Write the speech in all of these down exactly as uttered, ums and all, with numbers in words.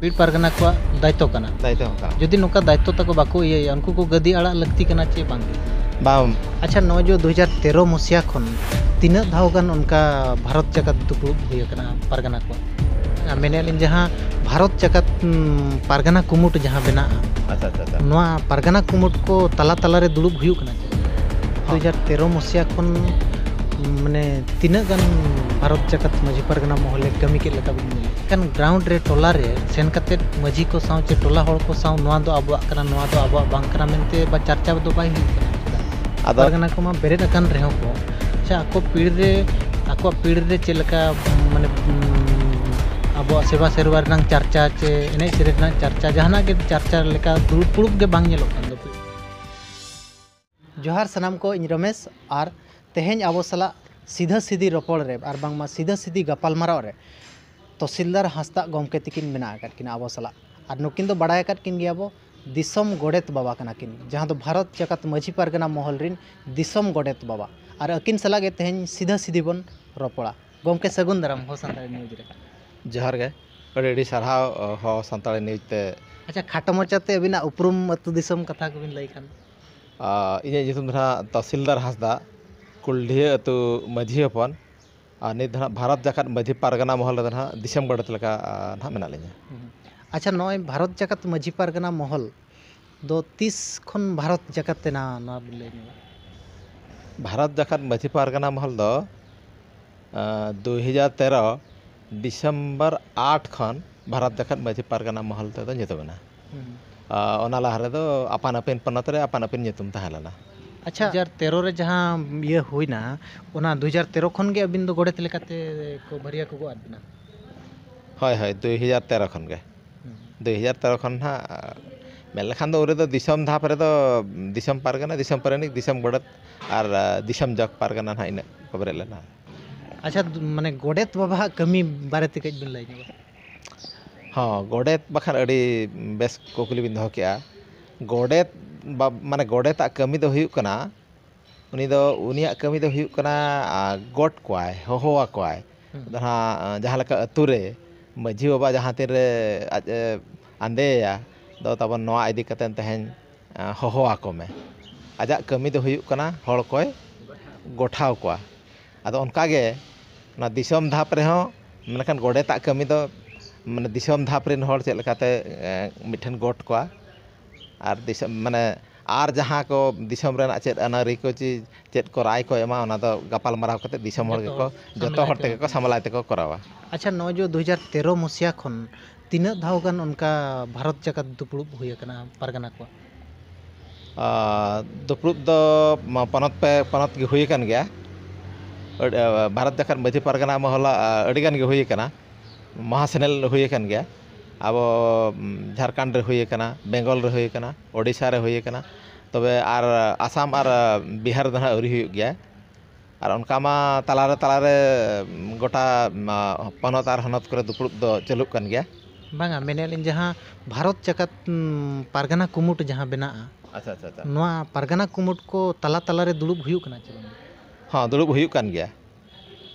ᱯᱤᱲ ᱯᱟᱨᱜᱟᱱᱟ ᱠᱚᱣᱟᱜ ᱫᱟᱭᱤᱛᱛᱚ ᱠᱟᱱᱟ᱾ ᱫᱟᱭᱤᱛᱛᱚ ᱠᱟᱱᱟ᱾ ᱡᱩᱫᱤ ᱱᱚᱝᱠᱟ ᱫᱟᱭᱤᱛᱛᱚ ᱛᱟᱠᱚ ᱵᱟᱠᱚ ᱤᱭᱟᱹᱭᱟ, ᱩᱱᱠᱩ ᱠᱚ ᱜᱟᱹᱫᱤ ᱟᱲᱟᱜ ᱞᱟᱹᱠᱛᱤ ᱠᱟᱱᱟ ᱪᱮ ᱵᱟᱝ? ᱵᱟᱝ᱾ ᱟᱪᱪᱷᱟ, ᱱᱚᱜᱼᱚᱭ ᱡᱮ ᱫᱩ ᱦᱟᱡᱟᱨ ᱛᱮᱨᱚ ᱢᱩᱥᱤᱭᱟ ᱠᱷᱚᱱ ᱛᱤᱱᱟᱹᱜ ᱫᱷᱟᱣ ᱜᱟᱱ ᱚᱱᱠᱟ ᱵᱷᱟᱨᱚᱛ ᱡᱟᱠᱟᱛ ᱫᱩᱯᱲᱩᱵ ᱦᱩᱭ ᱟᱠᱟᱱᱟ ᱯᱟᱨᱜᱟᱱᱟ ᱠᱚ? ᱟᱨ ᱢᱮᱱᱮᱫ ᱞᱤᱧ ᱡᱟᱦᱟᱸ ᱵᱷᱟᱨᱚᱛ ᱡᱟᱠᱟᱛ, ᱩᱢ, ᱯᱟᱨᱜᱟᱱᱟ ᱠᱩᱢᱩᱴ ᱡᱟᱦᱟᱸ ᱵᱮᱱᱟᱜᱼᱟ, ᱟᱪᱪᱷᱟ, ᱟᱪᱪᱷᱟ, ᱟᱪᱪᱷᱟ᱾ ᱱᱚᱣᱟ ᱯᱟᱨᱜᱟᱱᱟ ᱠᱩᱢᱩᱴ ᱠᱚ ᱛᱟᱞᱟ ᱛᱟᱞᱟ ᱨᱮ ᱫᱩᱲᱩᱵ ᱦᱩᱭᱩᱜ ᱠᱟᱱᱟ ᱪᱮ? ᱦᱚᱸ᱾ ᱫᱩ ᱦᱟᱡᱟᱨ ᱛᱮᱨᱚ ᱢᱩᱥᱤᱭᱟ ᱠᱷᱚᱱ, ᱢᱟᱱᱮ, ᱛᱤᱱᱟᱹᱜ ᱜᱟᱱ ᱵᱷᱟᱨᱚᱛ ᱡᱟᱠᱟᱛ ᱢᱟᱹᱡᱷᱤ ᱯᱟᱨᱜᱟᱱᱟ ᱢᱚᱦᱚᱞ ᱨᱮ ᱠᱟᱹᱢᱤ ᱠᱮᱫ ᱞᱮᱠᱟ ᱵᱤᱱ ᱧᱮᱞ? ᱮᱱᱠᱷᱟᱱ ground ᱨᱮ, ᱴᱚᱞᱟ ᱨᱮ ᱥᱮᱱ ᱠᱟᱛᱮᱫ ᱢᱟᱹᱡᱷᱤ ᱠᱚ ᱥᱟᱶ ᱪᱮ ᱴᱚᱞᱟ ᱦᱚᱲ ᱠᱚ ᱥᱟᱶ ᱱᱚᱣᱟ ᱫᱚ ᱟᱵᱚᱣᱟᱜ ᱠᱟᱱᱟ, ᱱᱚᱣᱟ ᱫᱚ ᱟᱵᱚᱣᱟᱜ ᱵᱟᱝ ᱠᱟᱱᱟ ᱢᱮᱱᱛᱮ ᱵᱟ ᱪᱟᱨᱪᱟ ᱫᱚ ᱵᱟᱭ ᱦᱩᱭᱩᱜ ᱠᱟᱱᱟ᱾ ᱪᱮᱫᱟᱜ? ᱟᱫᱚ ᱯᱟᱨᱜᱟᱱᱟ ᱠᱚᱢᱟ ᱵᱮᱨᱮᱫ ᱟᱠᱟᱱ ᱨᱮᱦᱚᱸ ᱠᱚ, ᱥᱮ ᱟᱠᱚ ᱯᱤᱲ ᱨᱮ, ᱟᱠᱚᱣᱟᱜ ᱯᱤᱲ ᱨᱮ ᱪᱮᱫ ᱞᱮᱠᱟ, ᱢᱟᱱᱮ, ᱩᱸ, ᱟᱵᱚᱣᱟᱜ ᱥᱮᱵᱟ ᱥᱮᱨᱣᱟ ᱨᱮᱱᱟᱜ ᱪᱟᱨᱪᱟ ᱪᱮ ᱮᱱᱮᱡ ᱥᱮᱨᱮᱧ ᱨᱮᱱᱟᱜ ᱪᱟᱨᱪᱟ, ᱡᱟᱦᱟᱱᱟᱜ ᱜᱮ ᱪᱟᱨᱪᱟ ᱞᱮᱠᱟ ᱫᱩᱲᱩᱵ ᱫᱩᱲᱩᱵ ᱜᱮ ᱵᱟᱝ ᱧᱮᱞᱚᱜ ᱠᱟᱱ ᱫᱚ᱾ ᱡᱚᱦᱟᱨ ᱥᱟᱱᱟᱢ ᱠᱚ, ᱤᱧ ᱨᱚᱢᱮᱥ, ᱟᱨ ᱛᱮᱦᱮᱧ ᱟᱵᱚ ᱥᱟᱞᱟᱜ ᱥᱤᱫᱷᱟᱹ ᱥᱤᱫᱷᱤ ᱨᱚᱯᱚᱲ ᱨᱮ ᱟᱨ ᱵᱟᱝᱢᱟ ᱥᱤᱫᱷᱟᱹ ᱥᱤᱫᱷᱤ ᱜᱟᱯᱟᱞᱢᱟᱨᱟᱣ ᱨᱮ ᱛᱚᱦᱥᱤᱞᱫᱟᱨ ᱦᱟᱸᱥᱫᱟᱜ ᱜᱚᱢᱠᱮ ᱛᱤᱠᱤᱱ ᱢᱮᱱᱟᱜ ᱟᱠᱟᱫ ᱠᱤᱱᱟ ᱟᱵᱚ ᱥᱟᱞᱟᱜ᱾ ᱟᱨ ᱱᱩᱠᱤᱱ ᱫᱚ ᱵᱟᱲᱟᱭ ᱟᱠᱟᱫ ᱠᱤᱱ ᱜᱮᱭᱟ ᱵᱚ, ᱫᱤᱥᱚᱢ ᱜᱚᱰᱮᱛ ᱵᱟᱵᱟ ᱠᱟᱱᱟ ᱠᱤᱱ, ᱡᱟᱦᱟᱸ ᱫᱚ ᱵᱷᱟᱨᱚᱛ ᱡᱟᱠᱟᱛ ᱢᱟᱹᱡᱷᱤ ᱯᱟᱨᱜᱟᱱᱟ ᱢᱚᱦᱚᱞ ᱨᱤᱱ ᱫᱤᱥᱚᱢ ᱜᱚᱰᱮᱛ ᱵᱟᱵᱟ᱾ ᱟᱨ ᱟᱹᱠᱤᱱ ᱥᱟᱞᱟᱜ ᱜᱮ ᱛᱮᱦᱮᱧ ᱥᱤᱫᱷᱟᱹ ᱥᱤᱫᱷᱤ ᱵᱚᱱ ᱨᱚᱯᱚᱲᱟ᱾ ᱜᱚᱢᱠᱮ, ᱥᱟᱹᱜᱩᱱ ᱫᱟᱨᱟᱢ ᱦᱚ ᱥᱟᱱᱛᱟᱲᱤ ᱱᱤᱭᱩᱡᱽ ᱨᱮ᱾ ᱡᱚᱦᱟᱨ ᱜᱮ, ᱟᱹᱰᱤ ᱟᱹᱰᱤ ᱥᱟᱨᱦᱟᱣ, ᱚ, ᱦᱚ ᱥᱟᱱᱛᱟᱲᱤ ᱱᱤᱭᱩᱡᱽ ᱛᱮ᱾ ᱟᱪᱪᱷᱟ, ᱠᱷᱟᱴᱚ ᱢᱟᱪᱷᱟᱛᱮ ᱟᱹᱵᱤᱱᱟᱜ ᱩᱯᱨᱩᱢ ᱟᱹᱛᱩ ᱫᱤᱥᱚᱢ ᱠᱟᱛᱷᱟ ᱠᱚᱵᱤᱱ ᱞᱟᱹᱭ ᱠᱷᱟᱱ? ᱟ, ᱤᱧᱟᱹᱜ ᱧᱩᱛᱩᱢ ᱫᱚ ᱱᱟᱦᱟᱜ ᱛᱚᱦᱥᱤᱞᱫᱟᱨ ᱦᱟᱸᱥᱫᱟ, ᱠᱩᱞᱰᱷᱤᱭᱟᱹ ᱟᱹᱛᱩ ᱢᱟᱹᱡᱷᱤ ᱦᱚᱯᱚᱱ, ᱟᱨ ᱱᱤᱛ ᱫᱚ ᱱᱟᱦᱟᱜ ᱵᱷᱟᱨᱚᱛ ᱡᱟᱠᱟᱛ ᱢᱟᱹᱡᱷᱤ ᱯᱟᱨᱜᱟᱱᱟ ᱢᱚᱦᱚᱞ ᱨᱮᱫᱚ ᱱᱟᱦᱟᱜ ᱫᱤᱥᱚᱢ ᱜᱚᱰᱮᱛ ᱞᱮᱠᱟ, ᱟ, ᱱᱟᱦᱟᱜ ᱢᱮᱱᱟᱜ ᱞᱤᱧᱟ᱾ ᱦᱩᱸ᱾ ᱟᱪᱪᱷᱟ, ᱱᱚᱜᱼᱚᱭ ᱵᱷᱟᱨᱚᱛ ᱡᱟᱠᱟᱛ ᱢᱟᱹᱡᱷᱤ ᱯᱟᱨᱜᱟᱱᱟ ᱢᱚᱦᱚᱞ ᱫᱚ ᱛᱤᱥ ᱠᱷᱚᱱ ᱵᱷᱟᱨᱚᱛ ᱡᱟᱠᱟᱛ ᱮᱱᱟ, ᱱᱚᱣᱟ ᱵᱤᱱ ᱞᱟᱹᱭ ᱧᱚᱜᱟ? ᱵᱷᱟᱨᱚᱛ ᱡᱟᱠᱟᱛ ᱢᱟᱹᱡᱷᱤ ᱯᱟᱨᱜᱟᱱᱟ ᱢᱚᱦᱚᱞ ᱫᱚ, ᱟ, ᱫᱩᱭ ᱦᱟᱡᱟᱨ ᱛᱮᱨᱚ ᱰᱤᱥᱮᱢᱵᱚᱨ ᱟᱴ ᱠᱷᱚᱱ ᱵᱷᱟᱨᱚᱛ ᱡᱟᱠᱟᱛ ᱢᱟᱹᱡᱷᱤ ᱯᱟᱨᱜᱟᱱᱟ ᱢᱚᱦᱚᱞ ᱛᱮᱫᱚ ᱧᱩᱛᱩᱢ ᱮᱱᱟ᱾ ᱦᱩᱸ᱾ ᱟ, ᱚᱱᱟ ᱞᱟᱦᱟ ᱨᱮᱫᱚ ᱟᱯᱟᱱ ᱟᱹᱯᱤᱱ ᱯᱚᱱᱚᱛ ᱨᱮ ᱟᱯᱟᱱ ᱟᱹᱯᱤᱱ ᱧᱩᱛᱩᱢ ᱛᱟᱦᱮᱸ ᱞᱮᱱᱟ᱾ ᱟᱪᱪᱷᱟ, ᱫᱩ ᱦᱟᱡᱟᱨ ᱛᱮᱨᱚ ᱨᱮ ᱡᱟᱦᱟᱸ ᱤᱭᱟᱹ ᱦᱩᱭᱱᱟ, ᱚᱱᱟ ᱫᱩ ᱦᱟᱡᱟᱨ ᱛᱮᱨᱚ ᱠᱷᱚᱱ ᱜᱮ ᱟᱹᱵᱤᱱ ᱫᱚ ᱜᱚᱰᱮᱛ ᱞᱮᱠᱟᱛᱮ ᱠᱚ ᱵᱷᱟᱹᱨᱭᱟᱹ ᱠᱚ ᱜᱚᱫ ᱟᱫ ᱵᱤᱱᱟ? ᱦᱳᱭ, ᱦᱳᱭ, ᱫᱩᱭ ᱦᱟᱡᱟᱨ ᱛᱮᱨᱚ ᱠᱷᱚᱱ ᱜᱮ᱾ ᱦᱩᱸ᱾ ᱫᱩᱭ ᱦᱟᱡᱟᱨ ᱛᱮᱨᱚ ᱠᱷᱚᱱ ᱱᱟᱦᱟᱜ, ᱢᱮᱱ ᱞᱮᱠᱷᱟᱱ ᱫᱚ ᱩᱱ ᱨᱮᱫᱚ ᱫᱤᱥᱚᱢ ᱫᱷᱟᱯ ᱨᱮᱫᱚ ᱫᱤᱥᱚᱢ ᱯᱟᱨᱜᱟᱱᱟ, ᱫᱤᱥᱚᱢ ᱯᱟᱨᱟᱱᱤᱠ, ᱫᱤᱥᱚᱢ ᱜᱚᱰᱮᱛ ᱟᱨ, ᱟ, ᱫᱤᱥᱚᱢ ᱡᱚᱜᱽ ᱯᱟᱨᱜᱟᱱᱟ ᱱᱟᱦᱟᱜ ᱤᱱᱟᱹᱜ ᱠᱚ ᱵᱮᱨᱮᱫ ᱞᱮᱱᱟ᱾ ᱟᱪᱪᱷᱟ, ᱢᱟᱱᱮ ᱜᱚᱰᱮᱛ ᱵᱟᱵᱟᱣᱟᱜ ᱠᱟᱹᱢᱤ ᱵᱟᱨᱮᱛᱮ ᱠᱟᱹᱡ ᱵᱤᱱ ᱞᱟᱹᱭ ᱧᱚᱜᱟ? ᱦᱚᱸ, ᱜᱚᱰᱮᱛ ᱵᱟᱠᱷᱟᱱ ᱟᱹᱰᱤ ᱵᱮᱥ ᱠᱩᱠᱞᱤ ᱵᱤᱱ ᱫᱚᱦᱚ ᱠᱮᱜᱼᱟ᱾ ᱜᱚᱰᱮᱛ ᱵᱟ-, ᱢᱟᱱᱮ ᱜᱚᱰᱮᱛᱟᱜ ᱠᱟᱹᱢᱤ ᱫᱚ ᱦᱩᱭᱩᱜ ᱠᱟᱱᱟ, ᱩᱱᱤ ᱫᱚ, ᱩᱱᱤᱭᱟᱜ ᱠᱟᱹᱢᱤ ᱫᱚ ᱦᱩᱭᱩᱜ ᱠᱟᱱᱟ, ᱟ, ᱜᱚᱴ ᱠᱚᱣᱟᱭ, ᱦᱚᱦᱚ ᱟᱠᱚᱣᱟᱭ᱾ ᱦᱩᱸ᱾ ᱡᱟᱦᱟᱸ, ᱟ, ᱡᱟᱦᱟᱸ ᱞᱮᱠᱟ ᱟᱹᱛᱩ ᱨᱮ ᱢᱟᱹᱡᱷᱤ ᱵᱟᱵᱟ ᱡᱟᱦᱟᱸ ᱛᱤᱱᱨᱮ ᱟᱡ ᱮ ᱟᱸᱫᱮᱭᱟ, ᱫᱚ ᱛᱟᱵᱚᱱ ᱱᱚᱣᱟ ᱤᱫᱤ ᱠᱟᱛᱮ ᱛᱮᱦᱮᱧ ᱮ, ᱦᱚᱦᱚ ᱟᱠᱚ ᱢᱮ᱾ ᱟᱡᱟᱜ ᱠᱟᱹᱢᱤ ᱫᱚ ᱦᱩᱭᱩᱜ ᱠᱟᱱᱟ ᱦᱚᱲ ᱠᱚᱭ ᱜᱚᱴᱷᱟᱣ ᱠᱚᱣᱟ᱾ ᱟᱫᱚ ᱚᱱᱠᱟᱜᱮ ᱚᱱᱟ ᱫᱤᱥᱚᱢ ᱫᱷᱟᱯ ᱨᱮᱦᱚᱸ, ᱢᱮᱱᱠᱷᱟᱱ ᱜᱚᱰᱮᱛᱟᱜ ᱠᱟᱹᱢᱤ ᱫᱚ ᱢᱟᱱᱮ ᱫᱤᱥᱚᱢ ᱫᱷᱟᱯ ᱨᱮᱱ ᱦᱚᱲ ᱪᱮᱫ ᱞᱮᱠᱟᱛᱮ ᱮ, ᱢᱤᱫᱴᱷᱮᱱ ᱜᱚᱴ ᱠᱚᱣᱟ, ᱟᱨ ᱫᱤᱥᱚᱢ ᱢᱟᱱᱮ ᱟᱨ ᱡᱟᱦᱟᱸ ᱠᱚ ᱫᱤᱥᱚᱢ ᱨᱮᱱᱟᱜ ᱪᱮᱫ ᱟᱹᱱ ᱟᱹᱨᱤ ᱠᱚ ᱪᱮ ᱪᱮᱫ ᱠᱚ ᱨᱟᱭ ᱠᱚ ᱮᱢᱟ, ᱚᱱᱟ ᱫᱚ ᱜᱟᱯᱟᱞ ᱢᱟᱨᱟᱣ ᱠᱟᱛᱮ ᱫᱤᱥᱚᱢ ᱦᱚᱲ ᱡᱚᱛᱚ ᱜᱮᱠᱚ ᱦᱚᱲ ᱡᱚᱛᱚ ᱥᱟᱢᱞᱟᱭ ᱦᱚᱲ ᱛᱮᱜᱮ ᱛᱮᱜᱮ ᱠᱚ ᱠᱚ ᱥᱟᱢᱞᱟᱭ ᱛᱮᱠᱚ ᱠᱚᱨᱟᱣᱟ᱾ ᱟᱪᱪᱷᱟ, ᱱᱚᱜᱼᱚᱭ ᱡᱮ ᱫᱩ ᱦᱟᱡᱟᱨ ᱛᱮᱨᱚ ᱢᱩᱥᱤᱭᱟ ᱠᱷᱚᱱ ᱛᱤᱱᱟᱹᱜ ᱫᱷᱟᱣ ᱜᱟᱱ ᱚᱱᱠᱟ ᱵᱷᱟᱨᱚᱛ ᱡᱟᱠᱟᱛ ᱫᱩᱯᱲᱩᱵ ᱦᱩᱭ ᱟᱠᱟᱱᱟ ᱯᱟᱨᱜᱟᱱᱟ ᱠᱚᱣᱟᱜ? ᱟᱨ ᱫᱩᱯᱲᱩᱵ ᱫᱚ ᱢᱟ ᱯᱚᱱᱚᱛ ᱯᱮ ᱯᱚᱱᱚᱛ ᱜᱮ ᱦᱩᱭ ᱟᱠᱟᱱ ᱜᱮᱭᱟ᱾ ᱟᱹᱰ-, ᱟ, ᱵᱷᱟᱨᱚᱛ ᱡᱟᱠᱟᱛ ᱢᱟᱹᱡᱷᱤ ᱯᱟᱨᱜᱟᱱᱟ ᱢᱚᱦᱚᱞᱟ, ᱟ, ᱟᱹᱰᱤ ᱜᱟᱱ ᱜᱮ ᱦᱩᱭ ᱟᱠᱟᱱᱟ᱾ ᱢᱚᱦᱟᱥᱮᱱᱮᱞ ᱦᱩᱭ ᱟᱠᱟᱱ ᱜᱮᱭᱟ᱾ ᱟᱵᱚ, ᱩᱢ, ᱡᱷᱟᱲᱠᱷᱚᱸᱰ ᱨᱮ ᱦᱩᱭ ᱟᱠᱟᱱᱟ, ᱵᱮᱝᱜᱚᱞ ᱨᱮ ᱦᱩᱭ ᱟᱠᱟᱱᱟ, ᱳᱰᱤᱥᱟ ᱨᱮ ᱦᱩᱭ ᱟᱠᱟᱱᱟ᱾ ᱛᱚᱵᱮ ᱟᱨ ᱟᱥᱟᱢ ᱟᱨ, ᱟ, ᱵᱤᱦᱟᱨ ᱫᱚ ᱱᱟᱦᱟᱜ ᱟᱹᱣᱨᱤ ᱦᱩᱭᱩᱜ ᱜᱮᱭᱟ᱾ ᱟᱨ ᱚᱱᱠᱟ ᱢᱟ ᱛᱟᱞᱟᱨᱮ, ᱛᱟᱞᱟᱨᱮ, ᱩᱢ, ᱜᱚᱴᱟ, ᱩᱢ, ᱟ, ᱯᱚᱱᱚᱛ ᱟᱨ ᱦᱚᱱᱚᱛ ᱠᱚᱨᱮ ᱫᱩᱯᱲᱩᱵ ᱫᱚ ᱪᱟᱹᱞᱩᱜ ᱠᱟᱱ ᱜᱮᱭᱟ᱾ ᱵᱟᱝᱟ, ᱢᱮᱱᱮᱫ ᱞᱤᱧ ᱡᱟᱦᱟᱸ ᱵᱷᱟᱨᱚᱛ ᱡᱟᱠᱟᱛ, ᱩᱢ, ᱯᱟᱨᱜᱟᱱᱟ ᱠᱩᱢᱩᱴ ᱡᱟᱦᱟᱸ ᱵᱮᱱᱟᱜᱼᱟ, ᱟᱪᱪᱷᱟ, ᱟᱪᱪᱷᱟ, ᱟᱪᱪᱷᱟ᱾ ᱱᱚᱣᱟ ᱯᱟᱨᱜᱟᱱᱟ ᱠᱩᱢᱩᱴ ᱠᱚ ᱛᱟᱞᱟ ᱛᱟᱞᱟᱨᱮ ᱫᱩᱲᱩᱵ ᱦᱩᱭᱩᱜ ᱠᱟᱱᱟ ᱪᱮ ᱵᱟᱝ? ᱦᱚᱸ, ᱫᱩᱲᱩᱵ ᱦᱩᱭᱩᱜ ᱠᱟᱱ ᱜᱮᱭᱟ᱾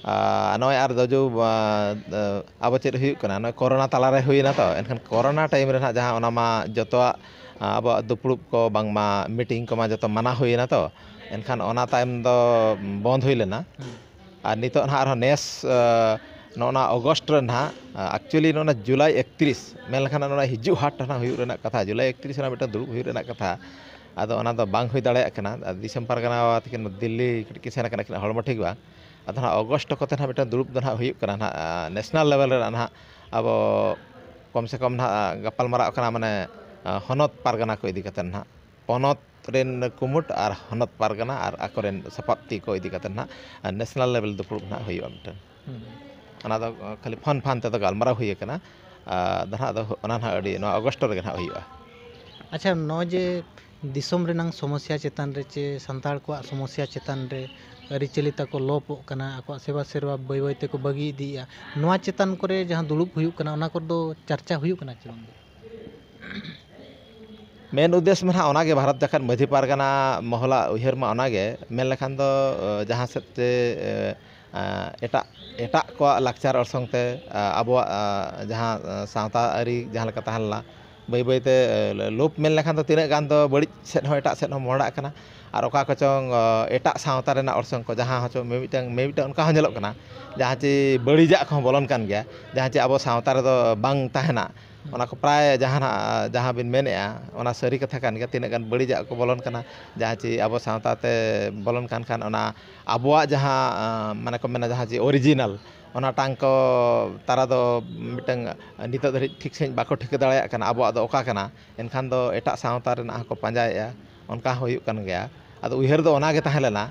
ᱟᱨ ᱱᱚᱜᱼᱚᱭ ᱟᱨ ᱫᱚ ᱡᱚ, ᱟ, ᱟ, ᱟᱵᱚ ᱪᱮᱫ ᱦᱩᱭᱩᱜ ᱠᱟᱱᱟ, ᱱᱚᱜᱼᱚᱭ ᱠᱳᱨᱳᱱᱟ ᱛᱟᱞᱟᱨᱮ ᱦᱩᱭᱮᱱᱟ ᱛᱚ, ᱮᱱᱠᱷᱟᱱ ᱠᱳᱨᱳᱱᱟ ᱴᱟᱭᱤᱢ ᱨᱮ ᱱᱟᱦᱟᱜ ᱡᱟᱦᱟᱸ ᱚᱱᱟ ᱢᱟ ᱡᱚᱛᱚᱣᱟᱜ, ᱟ, ᱟᱵᱚᱣᱟᱜ ᱫᱩᱯᱲᱩᱵ ᱠᱚ ᱵᱟᱝᱢᱟ ᱢᱤᱴᱤᱝ ᱠᱚᱢᱟ ᱡᱚᱛᱚ ᱢᱟᱱᱟ ᱦᱩᱭᱮᱱᱟ ᱛᱚ, ᱮᱱᱠᱷᱟᱱ ᱚᱱᱟ ᱛᱟᱭᱚᱢ ᱫᱚ ᱵᱚᱱᱫ ᱦᱩᱭ ᱞᱮᱱᱟ᱾ ᱦᱩᱸ᱾ ᱟᱨ ᱱᱤᱛᱚᱜ ᱱᱟᱦᱟᱜ ᱟᱨᱦᱚᱸ ᱱᱮᱥ, ᱟ, ᱱᱚᱜᱼᱚ ᱱᱟ ᱚᱜᱚᱥᱴ ᱨᱮ ᱱᱟᱦᱟᱜ, ᱟ, actually ᱱᱚᱜᱼᱚ ᱱᱟ ᱡᱩᱞᱟᱭ ᱮᱠᱛᱨᱤᱥ, ᱢᱮᱱ ᱞᱮᱠᱷᱟᱱ ᱱᱚᱰᱮ ᱦᱤᱡᱩᱜ ᱦᱟᱴ ᱱᱟᱦᱟᱜ ᱦᱩᱭᱩᱜ ᱨᱮᱱᱟᱜ ᱠᱟᱛᱷᱟ, ᱡᱩᱞᱟᱭ ᱮᱠᱛᱨᱤᱥ ᱨᱮᱱᱟᱜ ᱢᱤᱫᱴᱟᱝ ᱫᱩᱲᱩᱵ ᱦᱩᱭᱩᱜ ᱨᱮᱱᱟᱜ ᱠᱟᱛᱷᱟ᱾ ᱟᱫᱚ ᱚᱱᱟ ᱫᱚ ᱵᱟᱝ ᱦᱩᱭ ᱫᱟᱲᱮᱭᱟᱜ ᱠᱟᱱᱟ᱾ ᱟᱨ ᱫᱤᱥᱚᱢ ᱯᱟᱨᱜᱟᱱᱟ ᱵᱟᱵᱟ ᱛᱟᱹᱠᱤᱱ ᱫᱤᱞᱞᱤ ᱠᱟᱹᱴᱤᱡ ᱠᱤᱱ ᱥᱮᱱ ᱟᱠᱟᱱᱟ, ᱟᱹᱠᱤᱱᱟᱜ ᱦᱚᱲᱢᱚ ᱴᱷᱤᱠ ᱵᱟᱝ᱾ ᱟᱫᱚ ᱱᱟᱦᱟᱜ ᱚᱜᱚᱥᱴ ᱠᱚᱛᱮ ᱱᱟᱦᱟᱜ ᱢᱤᱫᱴᱟᱝ ᱫᱩᱲᱩᱵ ᱫᱚ ᱱᱟᱦᱟᱜ ᱦᱩᱭᱩᱜ ᱠᱟᱱᱟ ᱱᱟᱦᱟᱜ, ᱟ, ᱱᱮᱥᱱᱟᱞ ᱞᱮᱵᱮᱞ ᱨᱮᱱᱟᱜ ᱱᱟᱦᱟᱜ ᱟᱵᱚ ᱠᱚᱢ ᱥᱮ ᱠᱚᱢ ᱱᱟᱦᱟᱜ ᱜᱟᱯᱟᱞ ᱢᱟᱨᱟᱜ ᱠᱟᱱᱟ, ᱢᱟᱱᱮ, ᱟ, ᱦᱚᱱᱚᱛ ᱯᱟᱨᱜᱟᱱᱟ ᱠᱚ ᱤᱫᱤ ᱠᱟᱛᱮ ᱱᱟᱦᱟᱜ᱾ ᱯᱚᱱᱚᱛ ᱨᱮᱱ ᱠᱩᱢᱩᱴ ᱟᱨ ᱦᱚᱱᱚᱛ ᱯᱟᱨᱜᱟᱱᱟ ᱟᱨ ᱟᱠᱚᱨᱮᱱ ᱥᱟᱯᱟᱵ ᱛᱤ ᱠᱚ ᱤᱫᱤ ᱠᱟᱛᱮ ᱱᱟᱦᱟᱜ, ᱟ, ᱱᱮᱥᱱᱟᱞ ᱞᱮᱵᱮᱞ ᱫᱩᱯᱲᱩᱵ ᱱᱟᱦᱟᱜ ᱦᱩᱭᱩᱜᱼᱟ ᱢᱤᱫᱴᱟᱝ᱾ ᱦᱩᱸ᱾ ᱚᱱᱟ ᱫᱚ, ᱟ, ᱠᱷᱟᱹᱞᱤ ᱯᱷᱳᱱ ᱯᱷᱟᱱ ᱛᱮᱫᱚ ᱜᱟᱞᱢᱟᱨᱟᱣ ᱦᱩᱭ ᱟᱠᱟᱱᱟ᱾ ᱟ, ᱫᱚ ᱱᱟᱦᱟᱜ ᱫᱚ ᱚᱱᱟ ᱱᱟᱦᱟᱜ ᱟᱹᱰᱤ ᱱᱚᱣᱟ ᱚᱜᱚᱥᱴ ᱨᱮᱜᱮ ᱱᱟᱦᱟᱜ ᱦᱩᱭᱩᱜᱼᱟ᱾ ᱟᱪᱪᱷᱟ, ᱱᱚᱜᱼᱚᱭ ᱡᱮ ᱫᱤᱥᱚᱢ ᱨᱮᱱᱟᱝ ᱥᱚᱢᱚᱥᱥᱟ ᱪᱮᱛᱟᱱ ᱨᱮ ᱪᱮ ᱥᱟᱱᱛᱟᱲ ᱠᱚᱣᱟᱜ ᱥᱚᱢᱚᱥᱥᱟ ᱪᱮᱛᱟᱱ ᱨᱮ ᱟᱹᱨᱤᱪᱟᱹᱞᱤ ᱛᱟᱠᱚ ᱞᱚᱯᱚᱜ ᱠᱟᱱᱟ, ᱟᱠᱚᱣᱟᱜ ᱥᱮᱵᱟ ᱥᱮᱨᱣᱟ ᱵᱟᱹᱭ ᱵᱟᱹᱭ ᱛᱮᱠᱚ ᱵᱟᱹᱜᱤ ᱤᱫᱤᱭᱮᱫᱼᱟ, ᱱᱚᱣᱟ ᱪᱮᱛᱟᱱ ᱠᱚᱨᱮ ᱡᱟᱦᱟᱸ ᱫᱩᱲᱩᱵ ᱦᱩᱭᱩᱜ ᱠᱟᱱᱟ, ᱚᱱᱟ ᱠᱚᱨᱮ ᱫᱚ ᱪᱟᱨᱪᱟ ᱦᱩᱭᱩᱜ ᱠᱟᱱᱟ ᱪᱮ ᱵᱟᱝ? ᱢᱮᱱ ᱩᱫᱽᱫᱮᱥ ᱢᱟ ᱱᱟᱦᱟᱜ ᱚᱱᱟᱜᱮ, ᱵᱷᱟᱨᱚᱛ ᱡᱟᱠᱟᱛ ᱢᱟᱹᱡᱷᱤ ᱯᱟᱨᱜᱟᱱᱟ ᱢᱚᱦᱚᱞᱟᱜ ᱩᱭᱦᱟᱹᱨ ᱢᱟ ᱚᱱᱟᱜᱮ, ᱢᱮᱱ ᱞᱮᱠᱷᱟᱱ ᱫᱚ, ᱚ, ᱡᱟᱦᱟᱸ ᱥᱮᱫ ᱛᱮ, ᱮ, ᱟ, ᱮᱴᱟᱜ ᱮᱴᱟᱜ ᱠᱚᱣᱟᱜ ᱞᱟᱠᱪᱟᱨ ᱚᱨᱥᱚᱝ ᱛᱮ, ᱟ, ᱟᱵᱚᱣᱟᱜ, ᱟ, ᱡᱟᱦᱟᱸ, ᱟ, ᱥᱟᱶᱛᱟ ᱟᱹᱨᱤ ᱡᱟᱦᱟᱸ ᱞᱮᱠᱟ ᱛᱟᱦᱮᱸ ᱞᱮᱱᱟ, ᱵᱟᱹᱭ ᱵᱟᱹᱭ ᱛᱮ, ᱮ, ᱞᱳᱯ ᱢᱮᱱ ᱞᱮᱠᱷᱟᱱ ᱫᱚ ᱛᱤᱱᱟᱹᱜ ᱜᱟᱱ ᱫᱚ ᱵᱟᱹᱲᱤᱡ ᱥᱮᱫ ᱦᱚᱸ, ᱮᱴᱟᱜ ᱥᱮᱫ ᱦᱚᱸ ᱢᱚᱦᱰᱟᱜ ᱠᱟᱱᱟ᱾ ᱟᱨ ᱚᱠᱟ ᱠᱚᱪᱚᱝ, ᱟ, ᱮᱴᱟᱜ ᱥᱟᱶᱛᱟ ᱨᱮᱱᱟᱜ ᱚᱨᱥᱚᱝ ᱠᱚ, ᱡᱟᱦᱟᱸ ᱦᱚᱪᱚ ᱢᱤᱢᱤᱫᱴᱟᱝ, ᱢᱤᱢᱤᱫᱴᱟᱝ ᱚᱱᱠᱟ ᱦᱚᱸ ᱧᱮᱞᱚᱜ ᱠᱟᱱᱟ, ᱡᱟᱦᱟᱸ ᱪᱮ ᱵᱟᱹᱲᱤᱡᱟᱜ ᱠᱚᱦᱚᱸ ᱵᱚᱞᱚᱱ ᱠᱟᱱ ᱜᱮᱭᱟ, ᱡᱟᱦᱟᱸ ᱪᱮ ᱟᱵᱚ ᱥᱟᱶᱛᱟ ᱨᱮᱫᱚ ᱵᱟᱝ ᱛᱟᱦᱮᱱᱟ᱾ ᱚᱱᱟ ᱠᱚ ᱯᱨᱟᱭ ᱡᱟᱦᱟᱱᱟᱜ, ᱡᱟᱦᱟᱸ ᱵᱤᱱ ᱢᱮᱱᱮᱫᱼᱟ, ᱚᱱᱟ ᱥᱟᱹᱨᱤ ᱠᱟᱛᱷᱟ ᱠᱟᱱ ᱜᱮᱭᱟ᱾ ᱛᱤᱱᱟᱹᱜ ᱜᱟᱱ ᱵᱟᱹᱲᱤᱡᱟᱜ ᱠᱚ ᱵᱚᱞᱚᱱ ᱠᱟᱱᱟ, ᱡᱟᱦᱟᱸ ᱪᱮ ᱟᱵᱚ ᱥᱟᱶᱛᱟ ᱛᱮ ᱵᱚᱞᱚᱱ ᱠᱟᱱ ᱠᱷᱟᱱ, ᱚᱱᱟ ᱟᱵᱚᱣᱟᱜ ᱡᱟᱦᱟᱸ, ᱟ, ᱢᱟᱱᱮ ᱠᱚ ᱢᱮᱱᱟ, ᱡᱟᱦᱟᱸ ᱪᱮ original, ᱚᱱᱟ ᱴᱟᱝ ᱠᱚ ᱛᱟᱨᱟ ᱫᱚ ᱢᱤᱫᱴᱟᱝ ᱱᱤᱛᱚᱜ ᱫᱷᱟᱹᱨᱤᱡ ᱴᱷᱤᱠ ᱥᱟᱺᱦᱤᱡ ᱵᱟᱠᱚ ᱴᱷᱤᱠᱟᱹ ᱫᱟᱲᱮᱭᱟᱜ ᱠᱟᱱᱟ, ᱟᱵᱚᱣᱟᱜ ᱫᱚ ᱚᱠᱟ ᱠᱟᱱᱟ᱾ ᱮᱱᱠᱷᱟᱱ ᱫᱚ ᱮᱴᱟᱜ ᱥᱟᱶᱛᱟ ᱨᱮᱱᱟᱜ ᱦᱚᱸᱠᱚ ᱯᱟᱸᱡᱟᱭᱮᱫᱼᱟ, ᱚᱱᱠᱟ ᱦᱚᱸ ᱦᱩᱭᱩᱜ ᱠᱟᱱ ᱜᱮᱭᱟ᱾ ᱟᱫᱚ ᱩᱭᱦᱟᱹᱨ ᱫᱚ ᱚᱱᱟ ᱜᱮ ᱛᱟᱦᱮᱸ ᱞᱮᱱᱟ᱾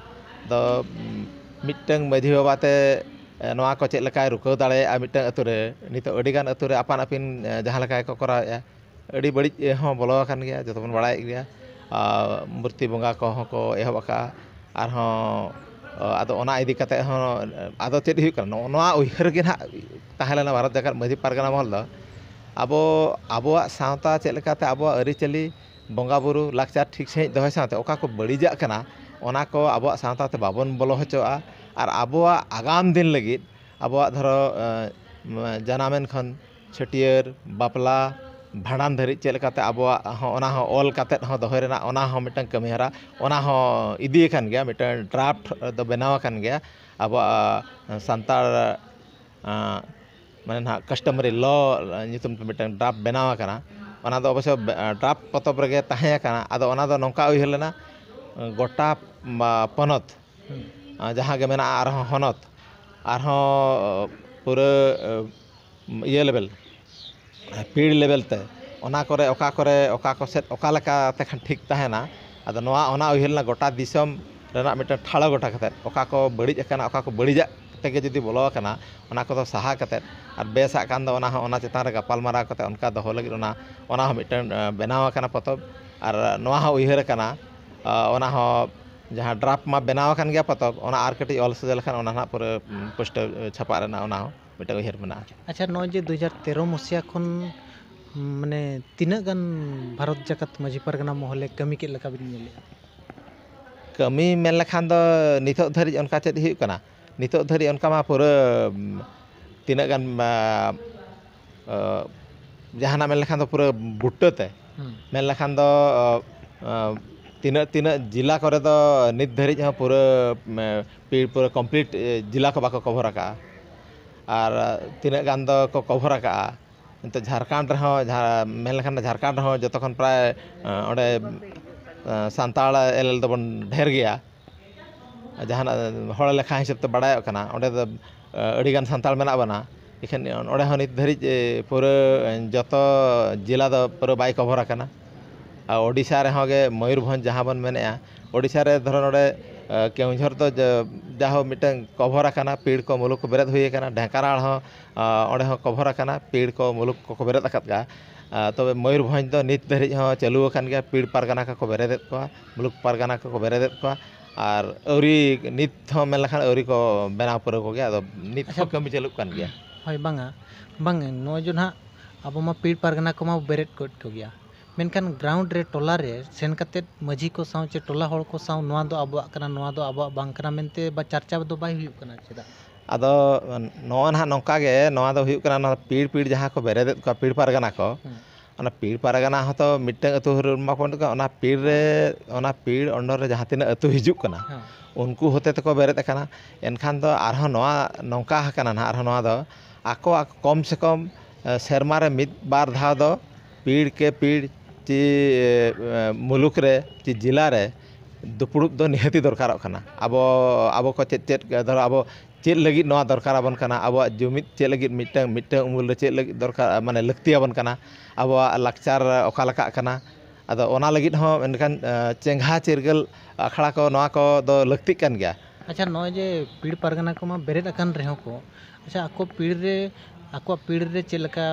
ᱫᱚ, ᱢᱤᱫᱴᱟᱝ ᱢᱟᱹᱡᱷᱤ ᱵᱟᱵᱟ ᱛᱮ, ᱮ, ᱱᱚᱣᱟ ᱠᱚ ᱪᱮᱫ ᱞᱮᱠᱟᱭ ᱨᱩᱠᱟᱹᱣ ᱫᱟᱲᱮᱭᱟᱜᱼᱟ ᱢᱤᱫᱴᱟᱝ ᱟᱹᱛᱩ ᱨᱮ? ᱱᱤᱛᱚᱜ ᱟᱹᱰᱤᱜᱟᱱ ᱟᱹᱛᱩ ᱨᱮ ᱟᱯᱟᱱ ᱟᱹᱯᱤᱱ, ᱮ, ᱡᱟᱦᱟᱸ ᱞᱮᱠᱟ ᱜᱮᱠᱚ ᱠᱚᱨᱟᱣᱮᱫᱼᱟ, ᱟᱹᱰᱤ ᱵᱟᱹᱲᱤᱡ ᱦᱚᱸ ᱵᱚᱞᱚ ᱟᱠᱟᱱ ᱜᱮᱭᱟ, ᱡᱚᱛᱚ ᱵᱚᱱ ᱵᱟᱲᱟᱭᱮᱫ ᱜᱮᱭᱟ᱾ ᱟᱨ ᱢᱩᱨᱛᱤ ᱵᱚᱸᱜᱟ ᱠᱚᱦᱚᱸ ᱠᱚ ᱮᱦᱚᱵ ᱟᱠᱟᱫᱼᱟ᱾ ᱟᱨᱦᱚᱸ, ᱟᱫᱚ ᱚᱱᱟ ᱤᱫᱤ ᱠᱟᱛᱮ ᱦᱚᱸ, ᱟᱫᱚ ᱪᱮᱫ ᱦᱩᱭᱩᱜ ᱠᱟᱱᱟ? ᱱᱚᱜᱼᱚ ᱱᱚᱣᱟ ᱩᱭᱦᱟᱹᱨ ᱜᱮ ᱱᱟᱦᱟᱜ ᱛᱟᱦᱮᱸ ᱞᱮᱱᱟ ᱵᱷᱟᱨᱚᱛ ᱡᱟᱠᱟᱛ ᱢᱟᱹᱡᱷᱤ ᱯᱟᱨᱜᱟᱱᱟ ᱢᱚᱦᱚᱞ ᱫᱚ, ᱟᱵᱚ, ᱟᱵᱚᱣᱟᱜ ᱥᱟᱶᱛᱟ ᱪᱮᱫ ᱞᱮᱠᱟᱛᱮ ᱟᱵᱚᱣᱟᱜ ᱟᱹᱨᱤᱪᱟᱹᱞᱤ, ᱵᱚᱸᱜᱟ ᱵᱩᱨᱩ, ᱞᱟᱠᱪᱟᱨ ᱴᱷᱤᱠ ᱥᱟᱺᱦᱤᱡ ᱫᱚᱦᱚᱭ ᱥᱟᱶᱛᱮ ᱚᱠᱟ ᱠᱚ ᱵᱟᱹᱲᱤᱡᱟᱜ ᱠᱟᱱᱟ, ᱚᱱᱟ ᱠᱚ ᱟᱵᱚᱣᱟᱜ ᱥᱟᱶᱛᱟ ᱛᱮ ᱵᱟᱵᱚᱱ ᱵᱚᱞᱚ ᱦᱚᱪᱚᱣᱟᱜᱼᱟ᱾ ᱟᱨ ᱟᱵᱚᱣᱟᱜ ᱟᱜᱟᱢ ᱫᱤᱱ ᱞᱟᱹᱜᱤᱫ, ᱟᱵᱚᱣᱟᱜ ᱫᱷᱚᱨᱚ, ᱮ, ᱡᱟᱱᱟᱢᱮᱱ ᱠᱷᱚᱱ ᱪᱷᱟᱹᱴᱭᱟᱹᱨ, ᱵᱟᱯᱞᱟ, ᱵᱷᱟᱸᱰᱟᱱ ᱫᱷᱟᱹᱨᱤᱡ ᱪᱮᱫ ᱞᱮᱠᱟᱛᱮ ᱟᱵᱚᱣᱟᱜ ᱦᱚᱸ, ᱚᱱᱟ ᱦᱚᱸ ᱚᱞ ᱠᱟᱛᱮᱫ ᱦᱚᱸ ᱫᱚᱦᱚᱭ ᱨᱮᱱᱟᱜ, ᱚᱱᱟ ᱦᱚᱸ ᱢᱤᱫᱴᱟᱝ ᱠᱟᱹᱢᱤᱦᱚᱨᱟ, ᱚᱱᱟ ᱦᱚᱸ ᱤᱫᱤ ᱟᱠᱟᱱ ᱜᱮᱭᱟ, ᱢᱤᱫᱴᱟᱝ ᱰᱨᱟᱯᱴ ᱫᱚ ᱵᱮᱱᱟᱣ ᱟᱠᱟᱱ ᱜᱮᱭᱟ᱾ ᱟᱵᱚᱣᱟᱜ, ᱟ, ᱥᱟᱱᱛᱟᱲ, ᱟ, ᱢᱟᱱᱮ ᱱᱟᱦᱟᱜ customary law ᱧᱩᱛᱩᱢ ᱛᱮ ᱢᱤᱫᱴᱟᱝ ᱰᱨᱟᱯᱴ ᱵᱮᱱᱟᱣ ᱟᱠᱟᱱᱟ᱾ ᱚᱱᱟ ᱫᱚ ᱚᱵᱚᱥᱥᱳᱭ ᱵᱮ-, ᱟ, ᱰᱨᱟᱯᱴ ᱯᱚᱛᱚᱵ ᱨᱮᱜᱮ ᱛᱟᱦᱮᱸ ᱟᱠᱟᱱᱟ᱾ ᱟᱫᱚ ᱚᱱᱟ ᱫᱚ ᱱᱚᱝᱠᱟ ᱩᱭᱦᱟᱹᱨ ᱞᱮᱱᱟ, ᱜᱚᱴᱟ, ᱟ, ᱯᱚᱱᱚᱛ, ᱦᱩᱸ᱾ ᱟ, ᱡᱟᱦᱟᱸ ᱜᱮ ᱢᱮᱱᱟᱜᱼᱟ, ᱟᱨᱦᱚᱸ ᱦᱚᱱᱚᱛ, ᱟᱨᱦᱚᱸ ᱯᱩᱨᱟᱹ, ᱟ, ᱤᱭᱟᱹ level, ᱯᱤᱲ level ᱛᱮ, ᱚᱱᱟ ᱠᱚᱨᱮ, ᱚᱠᱟ ᱠᱚᱨᱮ, ᱚᱠᱟ ᱠᱚ ᱥᱮᱫ ᱚᱠᱟ ᱞᱮᱠᱟ ᱛᱮ ᱠᱷᱟᱱ ᱴᱷᱤᱠ ᱛᱟᱦᱮᱱᱟ᱾ ᱟᱫᱚ ᱱᱚᱣᱟ, ᱚᱱᱟ ᱩᱭᱦᱟᱹᱨ ᱞᱮᱱᱟ ᱜᱚᱴᱟ ᱫᱤᱥᱚᱢ ᱨᱮᱱᱟᱜ ᱢᱤᱫᱴᱟᱝ ᱴᱷᱟᱲᱚ ᱜᱚᱴᱟ ᱠᱟᱛᱮᱫ, ᱚᱠᱟ ᱠᱚ ᱵᱟᱹᱲᱤᱡ ᱟᱠᱟᱱᱟ, ᱚᱠᱟ ᱠᱚ ᱵᱟᱹᱲᱤᱡᱟᱜ ᱛᱮᱜᱮ ᱡᱩᱫᱤ ᱵᱚᱞᱚ ᱟᱠᱟᱱᱟ, ᱚᱱᱟ ᱠᱚᱫᱚ ᱥᱟᱦᱟ ᱠᱟᱛᱮᱫ, ᱟᱨ ᱵᱮᱥᱟᱜ ᱠᱟᱱ ᱫᱚ ᱚᱱᱟ ᱦᱚᱸ, ᱚᱱᱟ ᱪᱮᱛᱟᱱ ᱨᱮ ᱜᱟᱯᱟᱞᱢᱟᱨᱟᱣ ᱠᱟᱛᱮᱫ ᱚᱱᱠᱟ ᱫᱚᱦᱚ ᱞᱟᱹᱜᱤᱫ ᱚᱱᱟ, ᱚᱱᱟ ᱦᱚᱸ ᱢᱤᱫᱴᱟᱝ, ᱮ, ᱵᱮᱱᱟᱣ ᱟᱠᱟᱱᱟ ᱯᱚᱛᱚᱵ᱾ ᱟᱨ ᱱᱚᱣᱟ ᱦᱚᱸ ᱩᱭᱦᱟᱹᱨ ᱟᱠᱟᱱᱟ, ᱟ, ᱚᱱᱟ ᱦᱚᱸ ᱡᱟᱦᱟᱸ ᱰᱨᱟᱯᱴ ᱢᱟ ᱵᱮᱱᱟᱣ ᱟᱠᱟᱱ ᱜᱮᱭᱟ ᱯᱚᱛᱚᱵ, ᱚᱱᱟ ᱟᱨ ᱠᱟᱹᱴᱤᱡ ᱚᱞ ᱥᱚᱡᱷᱮ ᱞᱮᱠᱷᱟᱱ ᱚᱱᱟ ᱱᱟᱦᱟᱜ ᱯᱩᱨᱟᱹ, ᱩᱢ, ᱯᱩᱥᱴᱟᱹᱣ, ᱮ, ᱪᱷᱟᱯᱟᱜ ᱨᱮᱱᱟᱜ ᱚᱱᱟ ᱦᱚᱸ ᱢᱤᱫᱴᱟᱝ ᱩᱭᱦᱟᱹᱨ ᱢᱮᱱᱟᱜᱼᱟ᱾ ᱟᱪᱪᱷᱟ, ᱱᱚᱜᱼᱚᱭ ᱡᱮ ᱫᱩ ᱦᱟᱡᱟᱨ ᱛᱮᱨᱚ ᱢᱩᱥᱤᱭᱟ ᱠᱷᱚᱱ, ᱢᱟᱱᱮ, ᱛᱤᱱᱟᱹᱜ ᱜᱟᱱ ᱵᱷᱟᱨᱚᱛ ᱡᱟᱠᱟᱛ ᱢᱟᱹᱡᱷᱤ ᱯᱟᱨᱜᱟᱱᱟ ᱢᱚᱦᱚᱞᱮ ᱠᱟᱹᱢᱤ ᱠᱮᱫ ᱞᱮᱠᱟ ᱵᱤᱱ ᱧᱮᱞᱮᱫᱼᱟ? ᱠᱟᱹᱢᱤ ᱢᱮᱱ ᱞᱮᱠᱷᱟᱱ ᱫᱚ ᱱᱤᱛᱚᱜ ᱫᱷᱟᱹᱨᱤᱡ ᱚᱱᱠᱟ ᱪᱮᱫ ᱦᱩᱭᱩᱜ ᱠᱟᱱᱟ, ᱱᱤᱛᱚᱜ ᱫᱷᱟᱹᱨᱤᱡ ᱚᱱᱠᱟ ᱢᱟ ᱯᱩᱨᱟᱹ, ᱩᱢ, ᱛᱤᱱᱟᱹᱜ ᱜᱟᱱ, ᱟ, ᱟ, ᱡᱟᱦᱟᱱᱟᱜ ᱢᱮᱱ ᱞᱮᱠᱷᱟᱱ ᱫᱚ ᱯᱩᱨᱟᱹ ᱵᱩᱴᱟᱹ ᱛᱮ᱾ ᱦᱩᱸ᱾ ᱢᱮᱱ ᱞᱮᱠᱷᱟᱱ ᱫᱚ, ᱟ, ᱟ, ᱛᱤᱱᱟᱹᱜ, ᱛᱤᱱᱟᱹᱜ ᱡᱮᱞᱟ ᱠᱚᱨᱮ ᱫᱚ ᱱᱤᱛ ᱫᱷᱟᱹᱨᱤᱡ ᱦᱚᱸ ᱯᱩᱨᱟᱹ, ᱢᱮ, ᱯᱤᱲ ᱯᱩᱨᱟᱹ complete, ᱮ, ᱡᱮᱞᱟ ᱠᱚ ᱵᱟᱠᱚ cover ᱟᱠᱟᱜᱼᱟ᱾ ᱟᱨ ᱛᱤᱱᱟᱹᱜ ᱜᱟᱱ ᱫᱚᱠᱚ cover ᱟᱠᱟᱜᱼᱟ᱾ ᱱᱤᱛᱚᱜ ᱡᱷᱟᱲᱠᱷᱚᱸᱰ ᱨᱮᱦᱚᱸ, ᱡᱟᱦᱟᱸ ᱢᱮᱱ ᱞᱮᱠᱷᱟᱱ ᱫᱚ ᱡᱷᱟᱲᱠᱷᱚᱸᱰ ᱨᱮᱦᱚᱸ ᱡᱚᱛᱚ ᱠᱷᱚᱱ ᱯᱨᱟᱭ, ᱮ, ᱚᱸᱰᱮ, ᱮ, ᱥᱟᱱᱛᱟᱲ ᱮᱞᱮᱞ ᱫᱚᱵᱚᱱ ᱰᱷᱮᱨ ᱜᱮᱭᱟ᱾ ᱡᱟᱦᱟᱱᱟᱜ ᱦᱚᱲ ᱞᱮᱠᱷᱟ ᱦᱤᱥᱟᱹᱵ ᱛᱮ ᱵᱟᱲᱟᱭᱚᱜ ᱠᱟᱱᱟ, ᱚᱸᱰᱮ ᱫᱚ, ᱮ, ᱟᱹᱰᱤᱜᱟᱱ ᱥᱟᱱᱛᱟᱲ ᱢᱮᱱᱟᱜ ᱵᱚᱱᱟ᱾ ᱮᱱᱠᱷᱟᱱ ᱚᱸᱰᱮ ᱦᱚᱸ ᱱᱤᱛ ᱫᱷᱟᱹᱨᱤᱡ, ᱮ, ᱯᱩᱨᱟᱹ ᱡᱚᱛᱚ ᱡᱮᱞᱟ ᱫᱚ ᱯᱩᱨᱟᱹ ᱵᱟᱭ cover ᱟᱠᱟᱱᱟ᱾ ᱟᱨ ᱳᱰᱤᱥᱟ ᱨᱮᱦᱚᱸ ᱜᱮ ᱢᱚᱭᱩᱨᱵᱷᱚᱸᱡᱽ ᱡᱟᱦᱟᱸ ᱵᱚᱱ ᱢᱮᱱᱮᱫᱼᱟ, ᱳᱰᱤᱥᱟ ᱨᱮ ᱫᱷᱚᱨᱚ ᱱᱚᱰᱮ, ᱮ, ᱠᱮᱣᱚᱱᱡᱷᱚᱨ ᱫᱚ ᱡᱟ-, ᱡᱟᱦᱳ ᱢᱤᱫᱴᱟᱝ cover ᱟᱠᱟᱱᱟ, ᱯᱤᱲ ᱠᱚ ᱢᱩᱞᱩᱠ ᱠᱚ ᱵᱮᱨᱮᱫ ᱦᱩᱭ ᱟᱠᱟᱱᱟ, ᱰᱷᱮᱸᱠᱟᱱᱟᱲ ᱦᱚᱸ, ᱟ, ᱚᱸᱰᱮ ᱦᱚᱸ cover ᱟᱠᱟᱱᱟ, ᱯᱤᱲ ᱠᱚ ᱢᱩᱞᱩᱠ ᱠᱚᱠᱚ ᱵᱮᱨᱮᱫ ᱟᱠᱟᱫ ᱜᱮᱭᱟ᱾ ᱟ, ᱛᱚᱵᱮ ᱢᱚᱭᱩᱨᱵᱷᱚᱸᱡᱽ ᱫᱚ ᱱᱤᱛ ᱫᱷᱟᱹᱨᱤᱡ ᱦᱚᱸ ᱪᱟᱹᱞᱩ ᱟᱠᱟᱱ ᱜᱮᱭᱟ, ᱯᱤᱲ ᱯᱟᱨᱜᱟᱱᱟ ᱠᱚᱠᱚ ᱵᱮᱨᱮᱫᱮᱫ ᱠᱚᱣᱟ, ᱢᱩᱞᱩᱠ ᱯᱟᱨᱜᱟᱱᱟ ᱠᱚᱠᱚ ᱵᱮᱨᱮᱫᱮᱫ ᱠᱚᱣᱟ, ᱟᱨ ᱟᱹᱣᱨᱤ, ᱱᱤᱛ ᱦᱚᱸ ᱢᱮᱱ ᱞᱮᱠᱷᱟᱱ ᱟᱹᱣᱨᱤ ᱠᱚ ᱵᱮᱱᱟᱣ ᱯᱩᱨᱟᱹᱣ ᱠᱚᱜᱮᱭᱟ, ᱟᱫᱚ ᱱᱤᱛ ᱟᱪᱪᱷᱟ᱾ ᱦᱚᱸ ᱠᱟᱹᱢᱤ ᱪᱟᱹᱞᱩᱜ ᱠᱟᱱ ᱜᱮᱭᱟ᱾ ᱦᱳᱭ, ᱵᱟᱝᱟ, ᱵᱟᱝ, ᱱᱚᱜᱼᱚᱭ ᱡᱮ ᱱᱟᱦᱟᱜ ᱟᱵᱚ ᱢᱟ ᱯᱤᱲ ᱯᱟᱨᱜᱟᱱᱟ ᱠᱚᱢᱟ ᱵᱮᱨᱮᱫ ᱜᱚᱫ ᱠᱚᱜᱮᱭᱟ, ᱢᱮᱱᱠᱷᱟᱱ ground ᱨᱮ, ᱴᱚᱞᱟ ᱨᱮ ᱥᱮᱱ ᱠᱟᱛᱮᱫ ᱢᱟᱹᱡᱷᱤ ᱠᱚ ᱥᱟᱶ ᱪᱮ ᱴᱚᱞᱟ ᱦᱚᱲ ᱠᱚ ᱥᱟᱶ ᱱᱚᱣᱟ ᱫᱚ ᱟᱵᱚᱣᱟᱜ ᱠᱟᱱᱟ, ᱱᱚᱣᱟ ᱫᱚ ᱟᱵᱚᱣᱟᱜ ᱵᱟᱝ ᱠᱟᱱᱟ ᱢᱮᱱᱛᱮ ᱵᱟ ᱪᱟᱨᱪᱟ ᱫᱚ ᱵᱟᱭ ᱦᱩᱭᱩᱜ ᱠᱟᱱᱟ, ᱪᱮᱫᱟᱜ? ᱟᱫᱚ ᱱᱚᱜᱼᱚ ᱱᱟᱦᱟᱜ ᱱᱚᱝᱠᱟ ᱜᱮ, ᱱᱚᱣᱟ ᱫᱚ ᱦᱩᱭᱩᱜ ᱠᱟᱱᱟ, ᱱᱚᱣᱟ ᱯᱤᱲ ᱯᱤᱲ ᱡᱟᱦᱟᱸ ᱠᱚ ᱵᱮᱨᱮᱫᱮᱫ ᱠᱚᱣᱟ, ᱯᱤᱲ ᱯᱟᱨᱜᱟᱱᱟ ᱠᱚ, ᱦᱮᱸ᱾ ᱚᱱᱟ ᱯᱤᱲ ᱯᱟᱨᱜᱟᱱᱟ ᱦᱚᱸᱛᱚ ᱢᱤᱫᱴᱟᱝ ᱟᱹᱛᱩ ᱦᱚᱲ ᱵᱟᱠᱚ ᱢᱮᱱ ᱠᱚᱣᱟ, ᱚᱱᱟ ᱯᱤᱲ ᱨᱮ, ᱚᱱᱟ ᱯᱤᱲ under ᱨᱮ ᱡᱟᱦᱟᱸ ᱛᱤᱱᱟᱹᱜ ᱟᱹᱛᱩ ᱦᱤᱡᱩᱜ ᱠᱟᱱᱟ, ᱦᱮᱸ᱾ ᱩᱱᱠᱩ ᱦᱚᱛᱮ ᱛᱮᱠᱚ ᱵᱮᱨᱮᱫ ᱟᱠᱟᱱᱟ᱾ ᱮᱱᱠᱷᱟᱱ ᱫᱚ ᱟᱨᱦᱚᱸ ᱱᱚᱣᱟ ᱱᱚᱝᱠᱟ ᱟᱠᱟᱱᱟ ᱱᱟᱦᱟᱜ, ᱟᱨᱦᱚᱸ ᱱᱚᱣᱟ ᱫᱚ ᱟᱠᱚ, ᱟᱠᱚ ᱠᱚᱢ ᱥᱮ ᱠᱚᱢ, ᱮ, ᱥᱮᱨᱢᱟ ᱨᱮ ᱢᱤᱫ ᱵᱟᱨ ᱫᱷᱟᱣ ᱫᱚ ᱯᱤᱲ ᱠᱮ ᱯᱤᱲ ᱪᱮ, ᱮ, ᱢᱩᱞᱩᱠ ᱨᱮ ᱪᱮ ᱡᱮᱞᱟ ᱨᱮ ᱫᱩᱯᱲᱩᱵ ᱫᱚ ᱱᱤᱦᱟᱹᱛᱤ ᱫᱚᱨᱠᱟᱨᱚᱜ ᱠᱟᱱᱟ᱾ ᱟᱵᱚ, ᱟᱵᱚ ᱠᱚ ᱪᱮᱫ, ᱪᱮᱫ, ᱫᱷᱚᱨᱚ ᱟᱵᱚ ᱪᱮᱫ ᱞᱟᱹᱜᱤᱫ ᱱᱚᱣᱟ ᱫᱚᱨᱠᱟᱨ ᱟᱵᱚᱱ ᱠᱟᱱᱟ? ᱟᱵᱚᱣᱟᱜ ᱡᱩᱢᱤᱫ ᱪᱮᱫ ᱞᱟᱹᱜᱤᱫ ᱢᱤᱫᱴᱟᱝ, ᱢᱤᱫᱴᱟᱝ ᱩᱢᱩᱞ ᱨᱮ ᱪᱮᱫ ᱞᱟᱹᱜᱤᱫ ᱫᱚᱨᱠᱟᱨ, ᱢᱟᱱᱮ ᱞᱟᱹᱠᱛᱤ ᱟᱵᱚᱱ ᱠᱟᱱᱟ? ᱟᱵᱚᱣᱟᱜ ᱞᱟᱠᱪᱟᱨ ᱚᱠᱟ ᱞᱮᱠᱟᱜ ᱠᱟᱱᱟ? ᱟᱫᱚ ᱚᱱᱟ ᱞᱟᱹᱜᱤᱫ ᱦᱚᱸ ᱢᱮᱱᱠᱷᱟᱱ, ᱮ, ᱪᱮᱸᱜᱷᱟ ᱪᱤᱨᱜᱟᱹᱞ ᱟᱠᱷᱲᱟ ᱠᱚ, ᱱᱚᱣᱟ ᱠᱚ ᱫᱚ ᱞᱟᱹᱠᱛᱤᱜ ᱠᱟᱱ ᱜᱮᱭᱟ᱾ ᱟᱪᱪᱷᱟ, ᱱᱚᱜᱼᱚᱭ ᱡᱮ ᱯᱤᱲ ᱯᱟᱨᱜᱟᱱᱟ ᱠᱚᱢᱟ ᱵᱮᱨᱮᱫ ᱟᱠᱟᱱ ᱨᱮᱦᱚᱸ ᱠᱚ, ᱟᱪᱪᱷᱟ, ᱟᱠᱚ ᱯᱤᱲ ᱨᱮ, ᱟᱠᱚᱣᱟᱜ ᱯᱤᱲ ᱨᱮ ᱪᱮᱫ ᱞᱮᱠᱟ,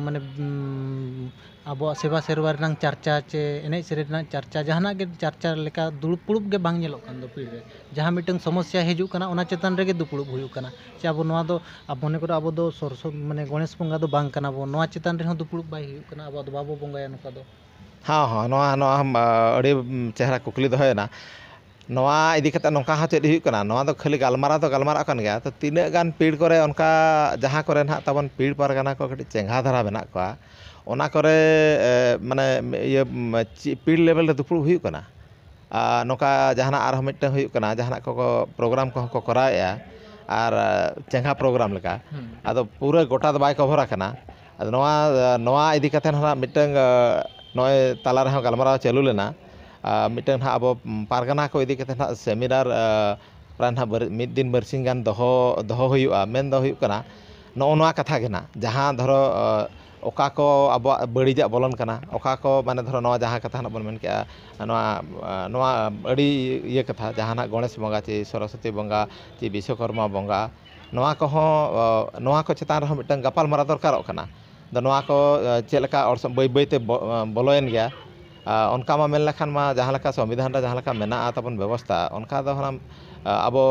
ᱢᱟᱱᱮ, ᱩᱢ, ᱟᱵᱚᱣᱟᱜ ᱥᱮᱵᱟ ᱥᱮᱨᱣᱟ ᱨᱮᱱᱟᱜ ᱪᱟᱨᱪᱟ ᱪᱮ ᱮᱱᱮᱡ ᱥᱮᱨᱮᱧ ᱨᱮᱱᱟᱜ ᱪᱟᱨᱪᱟ, ᱡᱟᱦᱟᱱᱟᱜ ᱜᱮ ᱪᱟᱨᱪᱟ ᱞᱮᱠᱟ ᱫᱩᱲᱩᱵ ᱯᱩᱲᱩᱵ ᱜᱮ ᱵᱟᱝ ᱧᱮᱞᱚᱜ ᱠᱟᱱ ᱫᱚ ᱯᱤᱲ ᱨᱮ᱾ ᱡᱟᱦᱟᱸ ᱢᱤᱫᱴᱟᱝ ᱥᱚᱢᱚᱥᱥᱟ ᱦᱤᱡᱩᱜ ᱠᱟᱱᱟ, ᱚᱱᱟ ᱪᱮᱛᱟᱱ ᱨᱮᱜᱮ ᱫᱩᱯᱲᱩᱵ ᱦᱩᱭᱩᱜ ᱠᱟᱱᱟ᱾ ᱪᱮ ᱟᱵᱚ ᱱᱚᱣᱟ ᱫᱚ, ᱟᱵᱚ ᱢᱚᱱᱮ ᱠᱚᱨᱚ ᱟᱵᱚ ᱫᱚ ᱥᱚᱨᱥᱚ-, ᱢᱟᱱᱮ ᱜᱚᱬᱮᱥ ᱵᱚᱸᱜᱟ ᱫᱚ ᱵᱟᱝ ᱠᱟᱱᱟ ᱵᱚᱱ, ᱱᱚᱣᱟ ᱪᱮᱛᱟᱱ ᱨᱮᱦᱚᱸ ᱫᱩᱯᱲᱩᱵ ᱵᱟᱭ ᱦᱩᱭᱩᱜ ᱠᱟᱱᱟ, ᱟᱵᱚ ᱫᱚ ᱵᱟᱵᱚ ᱵᱚᱸᱜᱟᱭᱟ ᱱᱚᱝᱠᱟ ᱫᱚ᱾ ᱦᱚᱸ, ᱦᱚᱸ, ᱱᱚᱣᱟ, ᱱᱚᱣᱟ ᱦᱚᱸ, ᱟ, ᱟᱹᱰᱤ, ᱩᱢ, ᱪᱮᱦᱨᱟ ᱠᱩᱠᱞᱤ ᱫᱚᱦᱚᱭᱮᱱᱟ᱾ ᱱᱚᱣᱟ ᱤᱫᱤ ᱠᱟᱛᱮ ᱱᱚᱝᱠᱟ ᱦᱚᱸ ᱪᱮᱫ ᱦᱩᱭᱩᱜ ᱠᱟᱱᱟ, ᱱᱚᱣᱟ ᱫᱚ ᱠᱷᱟᱹᱞᱤ ᱜᱟᱞᱢᱟᱨᱟᱣ ᱫᱚ ᱜᱟᱞᱢᱟᱨᱟᱜ ᱠᱟᱱ ᱜᱮᱭᱟ, ᱛᱚ ᱛᱤᱱᱟᱹᱜ ᱜᱟᱱ ᱯᱤᱲ ᱠᱚᱨᱮ ᱚᱱᱠᱟ ᱡᱟᱦᱟᱸ ᱠᱚᱨᱮ ᱱᱟᱦᱟᱜ ᱛᱟᱵᱚᱱ ᱯᱤᱲ ᱯᱟᱨᱜᱟᱱᱟ ᱠᱚ ᱠᱟᱹᱴᱤᱡ ᱪᱮᱸᱜᱷᱟ ᱫᱷᱟᱨᱟ ᱢᱮᱱᱟᱜ ᱠᱚᱣᱟ, ᱚᱱᱟ ᱠᱚᱨᱮ, ᱮ, ᱢᱟᱱᱮ ᱤᱭᱟᱹ, ᱢ, ᱪᱮᱫ ᱯᱤᱲ ᱞᱮᱵᱮᱞ ᱨᱮ ᱫᱩᱯᱲᱩᱵ ᱦᱩᱭᱩᱜ ᱠᱟᱱᱟ? ᱟᱨ ᱱᱚᱝᱠᱟ ᱡᱟᱦᱟᱱᱟᱜ ᱟᱨᱦᱚᱸ ᱢᱤᱫᱴᱟᱝ ᱦᱩᱭᱩᱜ ᱠᱟᱱᱟ, ᱡᱟᱦᱟᱱᱟᱜ ᱠᱚᱠᱚ ᱯᱨᱳᱜᱨᱟᱢ ᱠᱚᱦᱚᱸ ᱠᱚ ᱠᱚᱨᱟᱣᱮᱫᱼᱟ, ᱟᱨ, ᱮ, ᱪᱮᱸᱜᱷᱟ ᱯᱨᱳᱜᱨᱟᱢ ᱞᱮᱠᱟ᱾ ᱦᱩᱸ᱾ ᱟᱫᱚ ᱯᱩᱨᱟᱹ ᱜᱚᱴᱟ ᱫᱚ ᱵᱟᱭ ᱠᱚᱵᱷᱚᱨ ᱟᱠᱟᱱᱟ᱾ ᱟᱫᱚ ᱱᱚᱣᱟ, ᱮ, ᱱᱚᱣᱟ ᱤᱫᱤ ᱠᱟᱛᱮ ᱦᱚᱸ ᱱᱟᱦᱟᱜ ᱢᱤᱫᱴᱟᱝ, ᱮ, ᱱᱚᱜᱼᱚᱭ ᱛᱟᱞᱟ ᱨᱮᱦᱚᱸ ᱜᱟᱞᱢᱟᱨᱟᱣ ᱪᱟᱹᱞᱩ ᱞᱮᱱᱟ᱾ ᱟᱨ ᱢᱤᱫᱴᱟᱝ ᱱᱟᱦᱟᱜ ᱟᱵᱚ ᱯᱟᱨᱜᱟᱱᱟ ᱠᱚ ᱤᱫᱤ ᱠᱟᱛᱮ ᱱᱟᱦᱟᱜ ᱥᱮᱢᱤᱱᱟᱨ, ᱮ, ᱯᱨᱟᱭ ᱱᱟᱦᱟᱜ ᱵᱟᱨ-, ᱢᱤᱫ ᱫᱤᱱ ᱵᱟᱨᱥᱤᱧ ᱜᱟᱱ ᱫᱚᱦᱚ, ᱫᱚᱦᱚ ᱦᱩᱭᱩᱜᱼᱟ᱾ ᱢᱮᱱ ᱫᱚ ᱦᱩᱭᱩᱜ ᱠᱟᱱᱟ, ᱱᱚᱜᱼᱚ ᱱᱚᱣᱟ ᱠᱟᱛᱷᱟ ᱜᱮ ᱱᱟᱦᱟᱜ, ᱡᱟᱦᱟᱸ ᱫᱷᱚᱨᱚ, ᱮ, ᱚᱠᱟ ᱠᱚ ᱟᱵᱚᱣᱟᱜ ᱵᱟᱹᱲᱤᱡᱟᱜ ᱵᱚᱞᱚᱱ ᱠᱟᱱᱟ, ᱚᱠᱟ ᱠᱚ ᱢᱟᱱᱮ ᱫᱷᱚᱨᱚ ᱱᱚᱣᱟ ᱡᱟᱦᱟᱸ ᱠᱟᱛᱷᱟ ᱱᱟᱦᱟᱜ ᱵᱚᱱ ᱢᱮᱱ ᱠᱮᱜᱼᱟ, ᱱᱚᱣᱟ, ᱮ, ᱱᱚᱣᱟ ᱟᱹᱰᱤ ᱤᱭᱟᱹ ᱠᱟᱛᱷᱟ, ᱡᱟᱦᱟᱸ ᱱᱟᱦᱟᱜ ᱜᱚᱬᱮᱥ ᱵᱚᱸᱜᱟ ᱪᱮ ᱥᱚᱨᱚᱥᱚᱛᱤ ᱵᱚᱸᱜᱟ ᱪᱮ ᱵᱤᱥᱥᱚᱠᱚᱨᱢᱟ ᱵᱚᱸᱜᱟ, ᱱᱚᱣᱟ ᱠᱚᱦᱚᱸ, ᱮ, ᱱᱚᱣᱟ ᱠᱚ ᱪᱮᱛᱟᱱ ᱨᱮᱦᱚᱸ ᱢᱤᱫᱴᱟᱝ ᱜᱟᱯᱟᱞᱢᱟᱨᱟᱣ ᱫᱚᱨᱠᱟᱨᱚᱜ ᱠᱟᱱᱟ᱾ ᱟᱫᱚ ᱱᱚᱣᱟ ᱠᱚ, ᱮ, ᱪᱮᱫ ᱞᱮᱠᱟ ᱚᱨᱥᱚᱝ ᱵᱟᱹᱭ ᱵᱟᱹᱭᱛᱮ ᱵᱚ-, ᱮ, ᱵᱚᱞᱚᱭᱮᱱ ᱜᱮᱭᱟ᱾ ᱟᱨ ᱚᱱᱠᱟ ᱢᱟ ᱢᱮᱱ ᱞᱮᱠᱷᱟᱱ ᱢᱟ ᱡᱟᱦᱟᱸ ᱞᱮᱠᱟ ᱥᱚᱝᱵᱤᱫᱷᱟᱱ ᱨᱮ ᱡᱟᱦᱟᱸ ᱞᱮᱠᱟ ᱢᱮᱱᱟᱜᱼᱟ ᱛᱟᱵᱚᱱ ᱵᱮᱵᱚᱥᱛᱷᱟ, ᱚᱱᱠᱟ ᱫᱚ ᱦᱩᱱᱟᱹᱝ, ᱮ, ᱟᱵᱚ,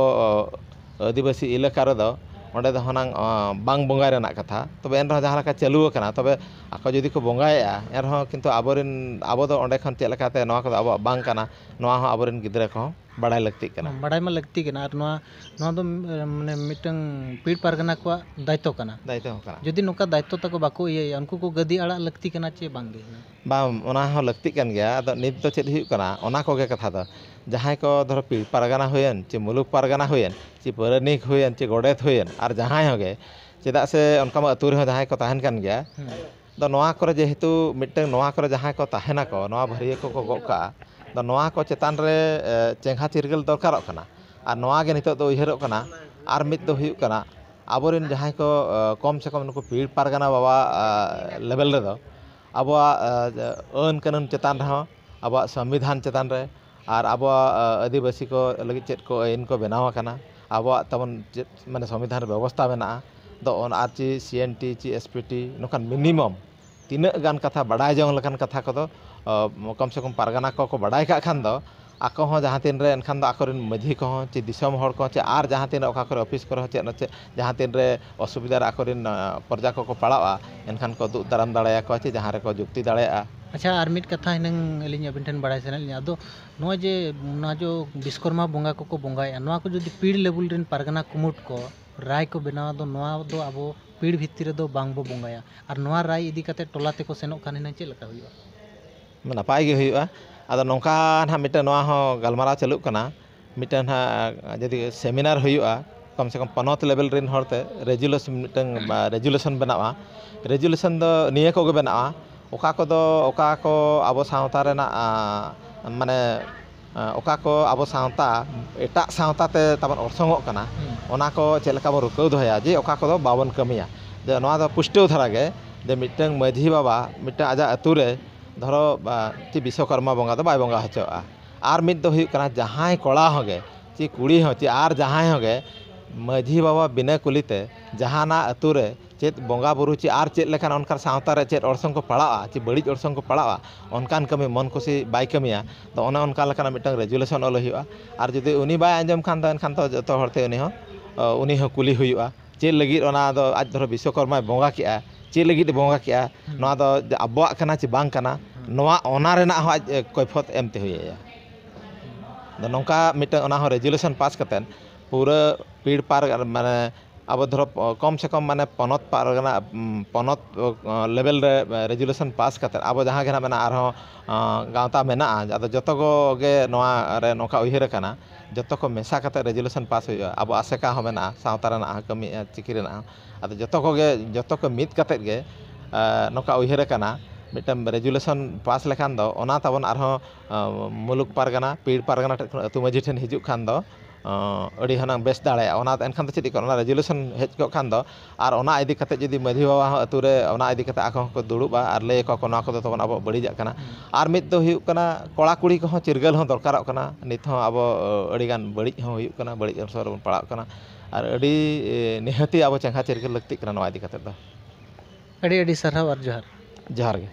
ᱮ, ᱟᱹᱫᱤᱵᱟᱹᱥᱤ ᱮᱞᱟᱠᱟ ᱨᱮᱫᱚ ᱚᱸᱰᱮ ᱫᱚ ᱦᱩᱱᱟᱹᱝ, ᱮ, ᱵᱟᱝ ᱵᱚᱸᱜᱟᱭ ᱨᱮᱱᱟᱜ ᱠᱟᱛᱷᱟ᱾ ᱛᱚᱵᱮ ᱮᱱ ᱨᱮᱦᱚᱸ ᱡᱟᱦᱟᱸ ᱞᱮᱠᱟ ᱪᱟᱹᱞᱩ ᱟᱠᱟᱱᱟ, ᱛᱚᱵᱮ ᱟᱠᱚ ᱡᱩᱫᱤ ᱠᱚ ᱵᱚᱸᱜᱟᱭᱮᱫᱼᱟ, ᱮᱱ ᱨᱮᱦᱚᱸ ᱠᱤᱱᱛᱩ ᱟᱵᱚᱨᱮᱱ, ᱟᱵᱚ ᱫᱚ ᱚᱸᱰᱮ ᱠᱷᱚᱱ ᱪᱮᱫ ᱞᱮᱠᱟᱛᱮ ᱱᱚᱣᱟ ᱠᱚᱫᱚ ᱟᱵᱚᱣᱟᱜ ᱵᱟᱝ ᱠᱟᱱᱟ, ᱱᱚᱣᱟ ᱦᱚᱸ ᱟᱵᱚᱨᱮᱱ ᱜᱤᱫᱽᱨᱟᱹ ᱠᱚᱦᱚᱸ ᱵᱟᱲᱟᱭ ᱞᱟᱹᱠᱛᱤᱜ ᱠᱟᱱᱟ᱾ ᱵᱟᱲᱟᱭ ᱢᱟ ᱞᱟᱹᱠᱛᱤ ᱠᱟᱱᱟ, ᱟᱨ ᱱᱚᱣᱟ, ᱱᱚᱣᱟ ᱫᱚ, ᱮ, ᱢᱟᱱᱮ ᱢᱤᱫᱴᱟᱝ ᱯᱤᱲ ᱯᱟᱨᱜᱟᱱᱟ ᱠᱚᱣᱟᱜ ᱫᱟᱭᱤᱛᱛᱚ ᱠᱟᱱᱟ᱾ ᱫᱟᱭᱤᱛᱛᱚ ᱦᱚᱸ ᱠᱟᱱᱟ᱾ ᱡᱩᱫᱤ ᱱᱚᱝᱠᱟ ᱫᱟᱭᱤᱛᱛᱚ ᱛᱟᱠᱚ ᱵᱟᱠᱚ ᱤᱭᱟᱹᱭᱟ, ᱩᱱᱠᱩ ᱠᱚ ᱜᱟᱹᱫᱤ ᱟᱲᱟᱜ ᱞᱟᱹᱠᱛᱤ ᱠᱟᱱᱟ ᱪᱮ ᱵᱟᱝ ᱜᱮ? ᱵᱟᱝ, ᱚᱱᱟ ᱦᱚᱸ ᱞᱟᱹᱠᱛᱤᱜ ᱠᱟᱱ ᱜᱮᱭᱟ᱾ ᱟᱫᱚ ᱱᱤᱛ ᱫᱚ ᱪᱮᱫ ᱦᱩᱭᱩᱜ ᱠᱟᱱᱟ, ᱚᱱᱟ ᱠᱚᱜᱮ ᱠᱟᱛᱷᱟ ᱫᱚ, ᱡᱟᱦᱟᱸᱭ ᱠᱚ ᱫᱷᱚᱨᱚ ᱯᱤᱲ ᱯᱟᱨᱜᱟᱱᱟ ᱦᱩᱭᱮᱱ, ᱪᱮ ᱢᱩᱞᱩᱠ ᱯᱟᱨᱜᱟᱱᱟ ᱦᱩᱭᱮᱱ, ᱪᱮ ᱯᱟᱨᱟᱱᱤᱠ ᱦᱩᱭᱮᱱ, ᱪᱮ ᱜᱚᱰᱮᱛ ᱦᱩᱭᱮᱱ, ᱟᱨ ᱡᱟᱦᱟᱸᱭ ᱦᱚᱸ ᱜᱮ, ᱪᱮᱫᱟᱜ ᱥᱮ ᱚᱱᱠᱟ ᱢᱟ ᱟᱹᱛᱩ ᱨᱮᱦᱚᱸ ᱡᱟᱦᱟᱸᱭ ᱠᱚ ᱛᱟᱦᱮᱱ ᱠᱟᱱ ᱜᱮᱭᱟ, ᱦᱩᱸ᱾ ᱟᱫᱚ ᱱᱚᱣᱟ ᱠᱚᱨᱮ ᱡᱮᱦᱮᱛᱩ ᱢᱤᱫᱴᱟᱝ, ᱱᱚᱣᱟ ᱠᱚᱨᱮ ᱡᱟᱦᱟᱸᱭ ᱠᱚ ᱛᱟᱦᱮᱱᱟᱠᱚ, ᱱᱚᱣᱟ ᱵᱷᱟᱹᱨᱭᱟᱹ ᱠᱚᱠᱚ ᱜᱚᱜ ᱠᱟᱜᱼᱟ, ᱟᱫᱚ ᱱᱚᱣᱟ ᱠᱚ ᱪᱮᱛᱟᱱ ᱨᱮ, ᱮ, ᱪᱮᱸᱜᱷᱟ ᱪᱤᱨᱜᱟᱹᱞ ᱫᱚᱨᱠᱟᱨᱚᱜ ᱠᱟᱱᱟ᱾ ᱟᱨ ᱱᱚᱣᱟ ᱜᱮ ᱱᱤᱛᱚᱜ ᱫᱚ ᱩᱭᱦᱟᱹᱨᱚᱜ ᱠᱟᱱᱟ, ᱟᱨ ᱢᱤᱫ ᱫᱚ ᱦᱩᱭᱩᱜ ᱠᱟᱱᱟ, ᱟᱵᱚᱨᱮᱱ ᱡᱟᱦᱟᱸᱭ ᱠᱚ, ᱮ, ᱠᱚᱢ ᱥᱮ ᱠᱚᱢ ᱱᱩᱠᱩ ᱯᱤᱲ ᱯᱟᱨᱜᱟᱱᱟ ᱵᱟᱵᱟ, ᱮ, ᱞᱮᱵᱮᱞ ᱨᱮᱫᱚ ᱟᱵᱚᱣᱟᱜ, ᱮ, ᱟᱹᱱ ᱠᱟᱹᱱᱩᱱ ᱪᱮᱛᱟᱱ ᱨᱮᱦᱚᱸ, ᱟᱵᱚᱣᱟᱜ ᱥᱚᱝᱵᱤᱫᱷᱟᱱ ᱪᱮᱛᱟᱱ ᱨᱮ, ᱟᱨ ᱟᱵᱚᱣᱟᱜ, ᱮ, ᱟᱹᱫᱤᱵᱟᱹᱥᱤ ᱠᱚ ᱞᱟᱹᱜᱤᱫ ᱪᱮᱫ ᱠᱚ ᱟᱹᱭᱤᱱ ᱠᱚ ᱵᱮᱱᱟᱣ ᱟᱠᱟᱱᱟ, ᱟᱵᱚᱣᱟᱜ ᱛᱟᱵᱚᱱ ᱪᱮᱫ ᱢᱟᱱᱮ ᱥᱚᱝᱵᱤᱫᱷᱟᱱ ᱨᱮ ᱵᱮᱵᱚᱥᱛᱷᱟ ᱢᱮᱱᱟᱜᱼᱟ, ᱫᱚ ᱚᱱ-, ᱟᱨ ᱪᱮ ᱥᱤ ᱮᱱ ᱴᱤ ᱪᱮ ᱮᱥ ᱯᱤ ᱴᱤ ᱱᱚᱝᱠᱟᱱ ᱢᱤᱱᱤᱢᱟᱢ ᱛᱤᱱᱟᱹᱜ ᱜᱟᱱ ᱠᱟᱛᱷᱟ ᱵᱟᱰᱟᱭ ᱡᱚᱝ ᱞᱮᱠᱟᱱ ᱠᱟᱛᱷᱟ ᱠᱚᱫᱚ, ᱚ, ᱠᱚᱢ ᱥᱮ ᱠᱚᱢ ᱯᱟᱨᱜᱟᱱᱟ ᱠᱚᱠᱚ ᱵᱟᱰᱟᱭ ᱠᱟᱜ ᱠᱷᱟᱱ ᱫᱚ, ᱟᱠᱚ ᱦᱚᱸ ᱡᱟᱦᱟᱸ ᱛᱤᱱ ᱨᱮ ᱮᱱᱠᱷᱟᱱ ᱫᱚ ᱟᱠᱚᱨᱮᱱ ᱢᱟᱹᱡᱷᱤ ᱠᱚᱦᱚᱸ ᱪᱮ ᱫᱤᱥᱚᱢ ᱦᱚᱲ ᱠᱚᱦᱚᱸ ᱪᱮ ᱟᱨ ᱡᱟᱦᱟᱸ ᱛᱤᱱᱟᱹᱜ ᱚᱠᱟ ᱠᱚᱨᱮ ᱚᱯᱷᱤᱥ ᱠᱚᱨᱮ ᱦᱚᱸ ᱪᱮᱫ ᱪᱮᱫ ᱡᱟᱦᱟᱸ ᱛᱤᱱ ᱨᱮ ᱚᱥᱩᱵᱤᱫᱷᱟ ᱨᱮ ᱟᱠᱚᱨᱮᱱ, ᱟ, ᱯᱨᱚᱡᱟ ᱠᱚᱠᱚ ᱯᱟᱲᱟᱣᱜᱼᱟ, ᱮᱱᱠᱷᱟᱱ ᱠᱚ ᱫᱩᱜ ᱫᱟᱨᱟᱢ ᱫᱟᱲᱮᱭᱟᱠᱚᱣᱟ ᱪᱮ ᱡᱟᱦᱟᱸ ᱨᱮᱠᱚ ᱡᱩᱠᱛᱤ ᱫᱟᱲᱮᱭᱟᱜᱼᱟ᱾ ᱟᱪᱪᱷᱟ, ᱟᱨ ᱢᱤᱫ ᱠᱟᱛᱷᱟ ᱦᱩᱱᱟᱹᱝ ᱟᱹᱞᱤᱧ ᱟᱹᱵᱤᱱ ᱴᱷᱮᱱ ᱵᱟᱲᱟᱭ ᱥᱟᱱᱟᱭᱮᱫ ᱞᱤᱧᱟ᱾ ᱟᱫᱚ ᱱᱚᱣᱟ ᱡᱮ, ᱚᱱᱟ ᱡᱚ ᱵᱤᱥᱠᱚᱨᱢᱟ ᱵᱚᱸᱜᱟ ᱠᱚᱠᱚ ᱵᱚᱸᱜᱟᱭᱮᱫᱼᱟ, ᱱᱚᱣᱟ ᱠᱚ ᱡᱩᱫᱤ ᱯᱤᱲ ᱞᱮᱵᱮᱞ ᱨᱮᱱ ᱯᱟᱨᱜᱟᱱᱟ ᱠᱩᱢᱩᱴ ᱠᱚ ᱨᱟᱭ ᱠᱚ ᱵᱮᱱᱟᱣᱟ, ᱫᱚ ᱱᱚᱣᱟ ᱫᱚ ᱟᱵᱚ ᱯᱤᱲ ᱵᱷᱤᱛᱤᱨ ᱨᱮᱫᱚ ᱵᱟᱝ ᱵᱚ ᱵᱚᱸᱜᱟᱭᱟ᱾ ᱟᱨ ᱱᱚᱣᱟ ᱨᱟᱭ ᱤᱫᱤ ᱠᱟᱛᱮ ᱴᱚᱞᱟ ᱛᱮᱠᱚ ᱥᱮᱱᱚᱜ ᱠᱷᱟᱱ ᱦᱩᱱᱟᱹᱝ ᱪᱮᱫ ᱞᱮᱠᱟ ᱦᱩᱭᱩᱜᱼᱟ? ᱱᱟᱯᱟᱭ ᱜᱮ ᱦᱩᱭᱩᱜᱼᱟ᱾ ᱟᱫᱚ ᱱᱚᱝᱠᱟ ᱱᱟᱦᱟᱜ ᱢᱤᱫᱴᱮᱱ ᱱᱚᱣᱟ ᱦᱚᱸ ᱜᱟᱞᱢᱟᱨᱟᱣ ᱪᱟᱹᱞᱩᱜ ᱠᱟᱱᱟ, ᱢᱤᱫᱴᱮᱱ ᱦᱟᱸᱜ ᱡᱩᱫᱤ ᱥᱮᱢᱤᱱᱟᱨ ᱦᱩᱭᱩᱜᱼᱟ, ᱠᱚᱢ ᱥᱮ ᱠᱚᱢ ᱯᱚᱱᱚᱛ ᱞᱮᱵᱮᱞ ᱨᱮᱱ ᱦᱚᱲᱛᱮ ᱨᱮᱡᱩᱞᱮᱥᱚᱱ, ᱢᱤᱫᱴᱟᱝ ᱨᱮᱡᱩᱞᱮᱥᱚᱱ ᱵᱮᱱᱟᱜᱼᱟ᱾ ᱨᱮᱡᱩᱞᱮᱥᱚᱱ ᱫᱚ ᱱᱤᱭᱟᱹ ᱠᱚᱜᱮ ᱵᱮᱱᱟᱜᱼᱟ, ᱚᱠᱟ ᱠᱚᱫᱚ, ᱚᱠᱟ ᱠᱚ ᱟᱵᱚ ᱥᱟᱶᱛᱟ ᱨᱮᱱᱟᱜ, ᱟᱸ, ᱢᱟᱱᱮ, ᱟᱸ, ᱚᱠᱟ ᱠᱚ ᱟᱵᱚ ᱥᱟᱶᱛᱟ ᱮᱴᱟᱜ ᱥᱟᱶᱛᱟ ᱛᱮ ᱛᱟᱵᱚᱱ ᱚᱨᱥᱚᱝᱚᱜ ᱠᱟᱱᱟ, ᱦᱩᱸ᱾ ᱚᱱᱟ ᱠᱚ ᱪᱮᱫ ᱞᱮᱠᱟ ᱵᱚᱱ ᱨᱩᱠᱟᱹᱣ ᱫᱚᱦᱚᱭᱟ ᱡᱮ ᱚᱠᱟ ᱠᱚᱫᱚ ᱵᱟᱵᱚᱱ ᱠᱟᱹᱢᱤᱭᱟ᱾ ᱡᱮ ᱱᱚᱣᱟ ᱫᱚ ᱯᱩᱥᱴᱟᱹᱣ ᱫᱷᱟᱨᱟ ᱜᱮ, ᱡᱮ ᱢᱤᱫᱴᱟᱝ ᱢᱟᱹᱡᱷᱤ ᱵᱟᱵᱟ ᱢᱤᱫᱴᱟᱝ ᱟᱡᱟᱜ ᱟᱹᱛᱩ ᱨᱮ ᱫᱷᱚᱨᱚ, ᱟᱸ, ᱪᱮᱫ ᱵᱤᱥᱥᱚᱠᱚᱨᱢᱟ ᱵᱚᱸᱜᱟ ᱫᱚ ᱵᱟᱭ ᱵᱚᱸᱜᱟ ᱦᱚᱪᱚᱣᱟᱜᱼᱟ᱾ ᱟᱨ ᱢᱤᱫ ᱫᱚ ᱦᱩᱭᱩᱜ ᱠᱟᱱᱟ, ᱡᱟᱦᱟᱸᱭ ᱠᱚᱲᱟ ᱦᱚᱸ ᱜᱮ ᱪᱮ ᱠᱩᱲᱤ ᱦᱚᱸ ᱪᱮ ᱟᱨ ᱡᱟᱦᱟᱸᱭ ᱦᱚᱸ ᱜᱮ ᱢᱟᱹᱡᱷᱤ ᱵᱟᱵᱟ ᱵᱤᱱᱟᱹ ᱠᱩᱞᱤ ᱛᱮ ᱡᱟᱦᱟᱱᱟᱜ ᱟᱹᱛᱩ ᱨᱮ ᱪᱮᱫ ᱵᱚᱸᱜᱟ ᱵᱩᱨᱩ ᱪᱮ ᱟᱨ ᱪᱮᱫ ᱞᱮᱠᱟᱱ ᱚᱱᱠᱟᱱ ᱥᱟᱶᱛᱟ ᱨᱮ ᱪᱮᱫ ᱚᱨᱥᱚᱝ ᱠᱚ ᱯᱟᱲᱟᱜᱼᱟ ᱪᱮ ᱵᱟᱹᱲᱤᱡ ᱚᱨᱥᱚᱝ ᱠᱚ ᱯᱟᱲᱟᱜᱼᱟ, ᱚᱱᱠᱟᱱ ᱠᱟᱹᱢᱤ ᱢᱚᱱ ᱠᱩᱥᱤ ᱵᱟᱭ ᱠᱟᱹᱢᱤᱭᱟ, ᱛᱚ ᱚᱱᱮ ᱚᱱᱠᱟ ᱞᱮᱠᱟᱱᱟᱜ ᱢᱤᱫᱴᱟᱝ ᱨᱮᱡᱩᱞᱮᱥᱚᱱ ᱚᱞ ᱦᱩᱭᱩᱜᱼᱟ᱾ ᱟᱨ ᱡᱩᱫᱤ ᱩᱱᱤ ᱵᱟᱭ ᱟᱸᱡᱚᱢ ᱠᱷᱟᱱ ᱫᱚ ᱮᱱᱠᱷᱟᱱ ᱫᱚ ᱡᱚᱛᱚ ᱦᱚᱲᱛᱮ ᱩᱱᱤ ᱦᱚᱸ, ᱩᱱᱤ ᱦᱚᱸ ᱠᱩᱞᱤ ᱦᱩᱭᱩᱜᱼᱟ᱾ ᱪᱮᱫ ᱞᱟᱹᱜᱤᱫ ᱚᱱᱟ ᱫᱚ ᱟᱡ ᱫᱷᱚᱨᱚ ᱵᱤᱥᱥᱚᱠᱚᱨᱢᱟᱭ ᱵᱚᱸᱜᱟ ᱠᱮᱜᱼᱟ, ᱪᱮᱫ ᱞᱟᱹᱜᱤᱫ ᱮ ᱵᱚᱸᱜᱟ ᱠᱮᱜᱼᱟ, ᱱᱚᱣᱟ ᱫᱚ ᱟᱵᱚᱣᱟᱜ ᱠᱟᱱᱟ ᱪᱮ ᱵᱟᱝ ᱠᱟᱱᱟ, ᱱᱚᱣᱟ ᱚᱱᱟ ᱨᱮᱱᱟᱜ ᱦᱚᱸ ᱟᱡ ᱠᱚᱭᱯᱷᱚᱛ ᱮᱢ ᱛᱮ ᱦᱩᱭ ᱟᱭᱟ᱾ ᱟᱫᱚ ᱱᱚᱝᱠᱟ ᱢᱤᱫᱴᱟᱝ ᱚᱱᱟ ᱦᱚᱸ ᱨᱮᱡᱩᱞᱮᱥᱚᱱ ᱯᱟᱥ ᱠᱟᱛᱮᱫ ᱯᱩᱨᱟᱹ ᱯᱤᱲ ᱯᱟᱨ ᱢᱟᱱᱮ ᱟᱵᱚ ᱫᱷᱚᱨᱚ ᱠᱚᱢ ᱥᱮ ᱠᱚᱢ ᱢᱟᱱᱮ ᱯᱚᱱᱚᱛ ᱯᱟᱨᱜᱟᱱᱟ, ᱩᱢ, ᱯᱚᱱᱚᱛ ᱞᱮᱵᱮᱞ ᱨᱮ ᱨᱮᱡᱩᱞᱮᱥᱚᱱ ᱯᱟᱥ ᱠᱟᱛᱮᱫ ᱟᱵᱚ ᱡᱟᱦᱟᱸ ᱜᱮ ᱱᱟᱜ ᱢᱮᱱᱟᱜᱼᱟ ᱟᱨᱦᱚᱸ, ᱟᱸ, ᱜᱟᱶᱛᱟ ᱢᱮᱱᱟᱜᱼᱟ, ᱟᱫᱚ ᱡᱚᱛᱚ ᱠᱚᱜᱮ ᱱᱚᱣᱟ ᱨᱮ ᱱᱚᱝᱠᱟ ᱩᱭᱦᱟᱹᱨ ᱟᱠᱟᱱᱟ, ᱡᱚᱛᱚ ᱠᱚ ᱢᱮᱥᱟ ᱠᱟᱛᱮᱫ ᱨᱮᱡᱩᱞᱮᱥᱚᱱ ᱯᱟᱥ ᱦᱩᱭᱩᱜᱼᱟ᱾ ᱟᱵᱚ ᱟᱥᱮᱠᱟ ᱦᱚᱸ ᱢᱮᱱᱟᱜᱼᱟ, ᱥᱟᱶᱛᱟ ᱨᱮᱱᱟᱜ ᱦᱚᱸ ᱠᱟᱹᱢᱤ, ᱪᱤᱠᱤ ᱨᱮᱱᱟᱜ ᱦᱚᱸ᱾ ᱟᱫᱚ ᱡᱚᱛᱚ ᱠᱚᱜᱮ, ᱡᱚᱛᱚ ᱠᱚ ᱢᱤᱫ ᱠᱟᱛᱮᱫ ᱜᱮ, ᱟᱸ, ᱱᱚᱝᱠᱟ ᱩᱭᱦᱟᱹᱨ ᱟᱠᱟᱱᱟ, ᱢᱤᱫᱴᱟᱝ ᱨᱮᱡᱩᱞᱮᱥᱚᱱ ᱯᱟᱥ ᱞᱮᱠᱷᱟᱱ ᱫᱚ ᱚᱱᱟ ᱛᱟᱵᱚᱱ ᱟᱨᱦᱚᱸ, ᱟᱸ, ᱢᱩᱞᱩᱠ ᱯᱟᱨᱜᱟᱱᱟ, ᱯᱤᱲ ᱯᱟᱨᱜᱟᱱᱟ ᱴᱷᱮᱱ ᱠᱷᱚᱱ ᱟᱹᱛᱩ ᱢᱟᱹᱡᱷᱤ ᱴᱷᱮᱱ ᱦᱤᱡᱩᱜ ᱠᱷᱟᱱ ᱫᱚ, ᱟᱸ, ᱟᱹᱰᱤ ᱦᱩᱱᱟᱹᱝ ᱵᱮᱥ ᱫᱟᱲᱮᱭᱟᱜᱼᱟ᱾ ᱚᱱᱟ ᱮᱱᱠᱷᱟᱱ ᱫᱚ ᱪᱮᱫ ᱠᱚ, ᱚᱱᱟ ᱨᱮᱡᱩᱞᱮᱥᱚᱱ ᱦᱮᱡ ᱠᱚᱜ ᱠᱷᱟᱱ ᱫᱚ ᱟᱨ ᱚᱱᱟ ᱤᱫᱤ ᱠᱟᱛᱮ ᱡᱩᱫᱤ ᱢᱟᱹᱡᱷᱤ ᱵᱟᱵᱟ ᱦᱚᱸ ᱟᱹᱛᱩ ᱨᱮ ᱚᱱᱟ ᱤᱫᱤ ᱠᱟᱛᱮ ᱟᱠᱚ ᱦᱚᱸᱠᱚ ᱫᱩᱲᱩᱵᱼᱟ ᱟᱨ ᱞᱟᱹᱭ ᱟᱠᱚ ᱠᱚ, ᱱᱚᱣᱟ ᱠᱚᱫᱚ ᱛᱟᱵᱚᱱ ᱟᱵᱚᱣᱟᱜ ᱵᱟᱹᱲᱤᱡᱟᱜ ᱠᱟᱱᱟ᱾ ᱟᱨ ᱢᱤᱫ ᱫᱚ ᱦᱩᱭᱩᱜ ᱠᱟᱱᱟ, ᱠᱚᱲᱟ ᱠᱩᱲᱤ ᱠᱚᱦᱚᱸ ᱪᱤᱨᱜᱟᱹᱞ ᱦᱚᱸ ᱫᱚᱨᱠᱟᱨᱚᱜ ᱠᱟᱱᱟ᱾ ᱱᱤᱛ ᱦᱚᱸ ᱟᱵᱚ, ᱟᱹᱰᱤ ᱜᱟᱱ ᱵᱟᱹᱲᱤᱡ ᱦᱚᱸ ᱦᱩᱭᱩᱜ ᱠᱟᱱᱟ, ᱵᱟᱹᱲᱤᱡ ᱚᱨᱥᱚᱝ ᱨᱮᱵᱚᱱ ᱯᱟᱲᱟᱜ ᱠᱟᱱᱟ᱾ ᱟᱨ ᱟᱹᱰᱤ, ᱮ, ᱱᱤᱦᱟᱹᱛᱤ ᱟᱵᱚ ᱪᱮᱸᱜᱷᱟ ᱪᱤᱨᱜᱟᱹᱞ ᱞᱟᱹᱠᱛᱤᱜ ᱠᱟᱱᱟ ᱱᱚᱣᱟ ᱤᱫᱤ ᱠᱟᱛᱮ ᱫᱚ᱾ ᱟᱹᱰᱤ ᱟᱹᱰᱤ ᱥᱟᱨᱦᱟᱣ ᱟᱨ ᱡᱚᱦᱟᱨ᱾ ᱡᱚᱦᱟᱨ ᱜᱮ᱾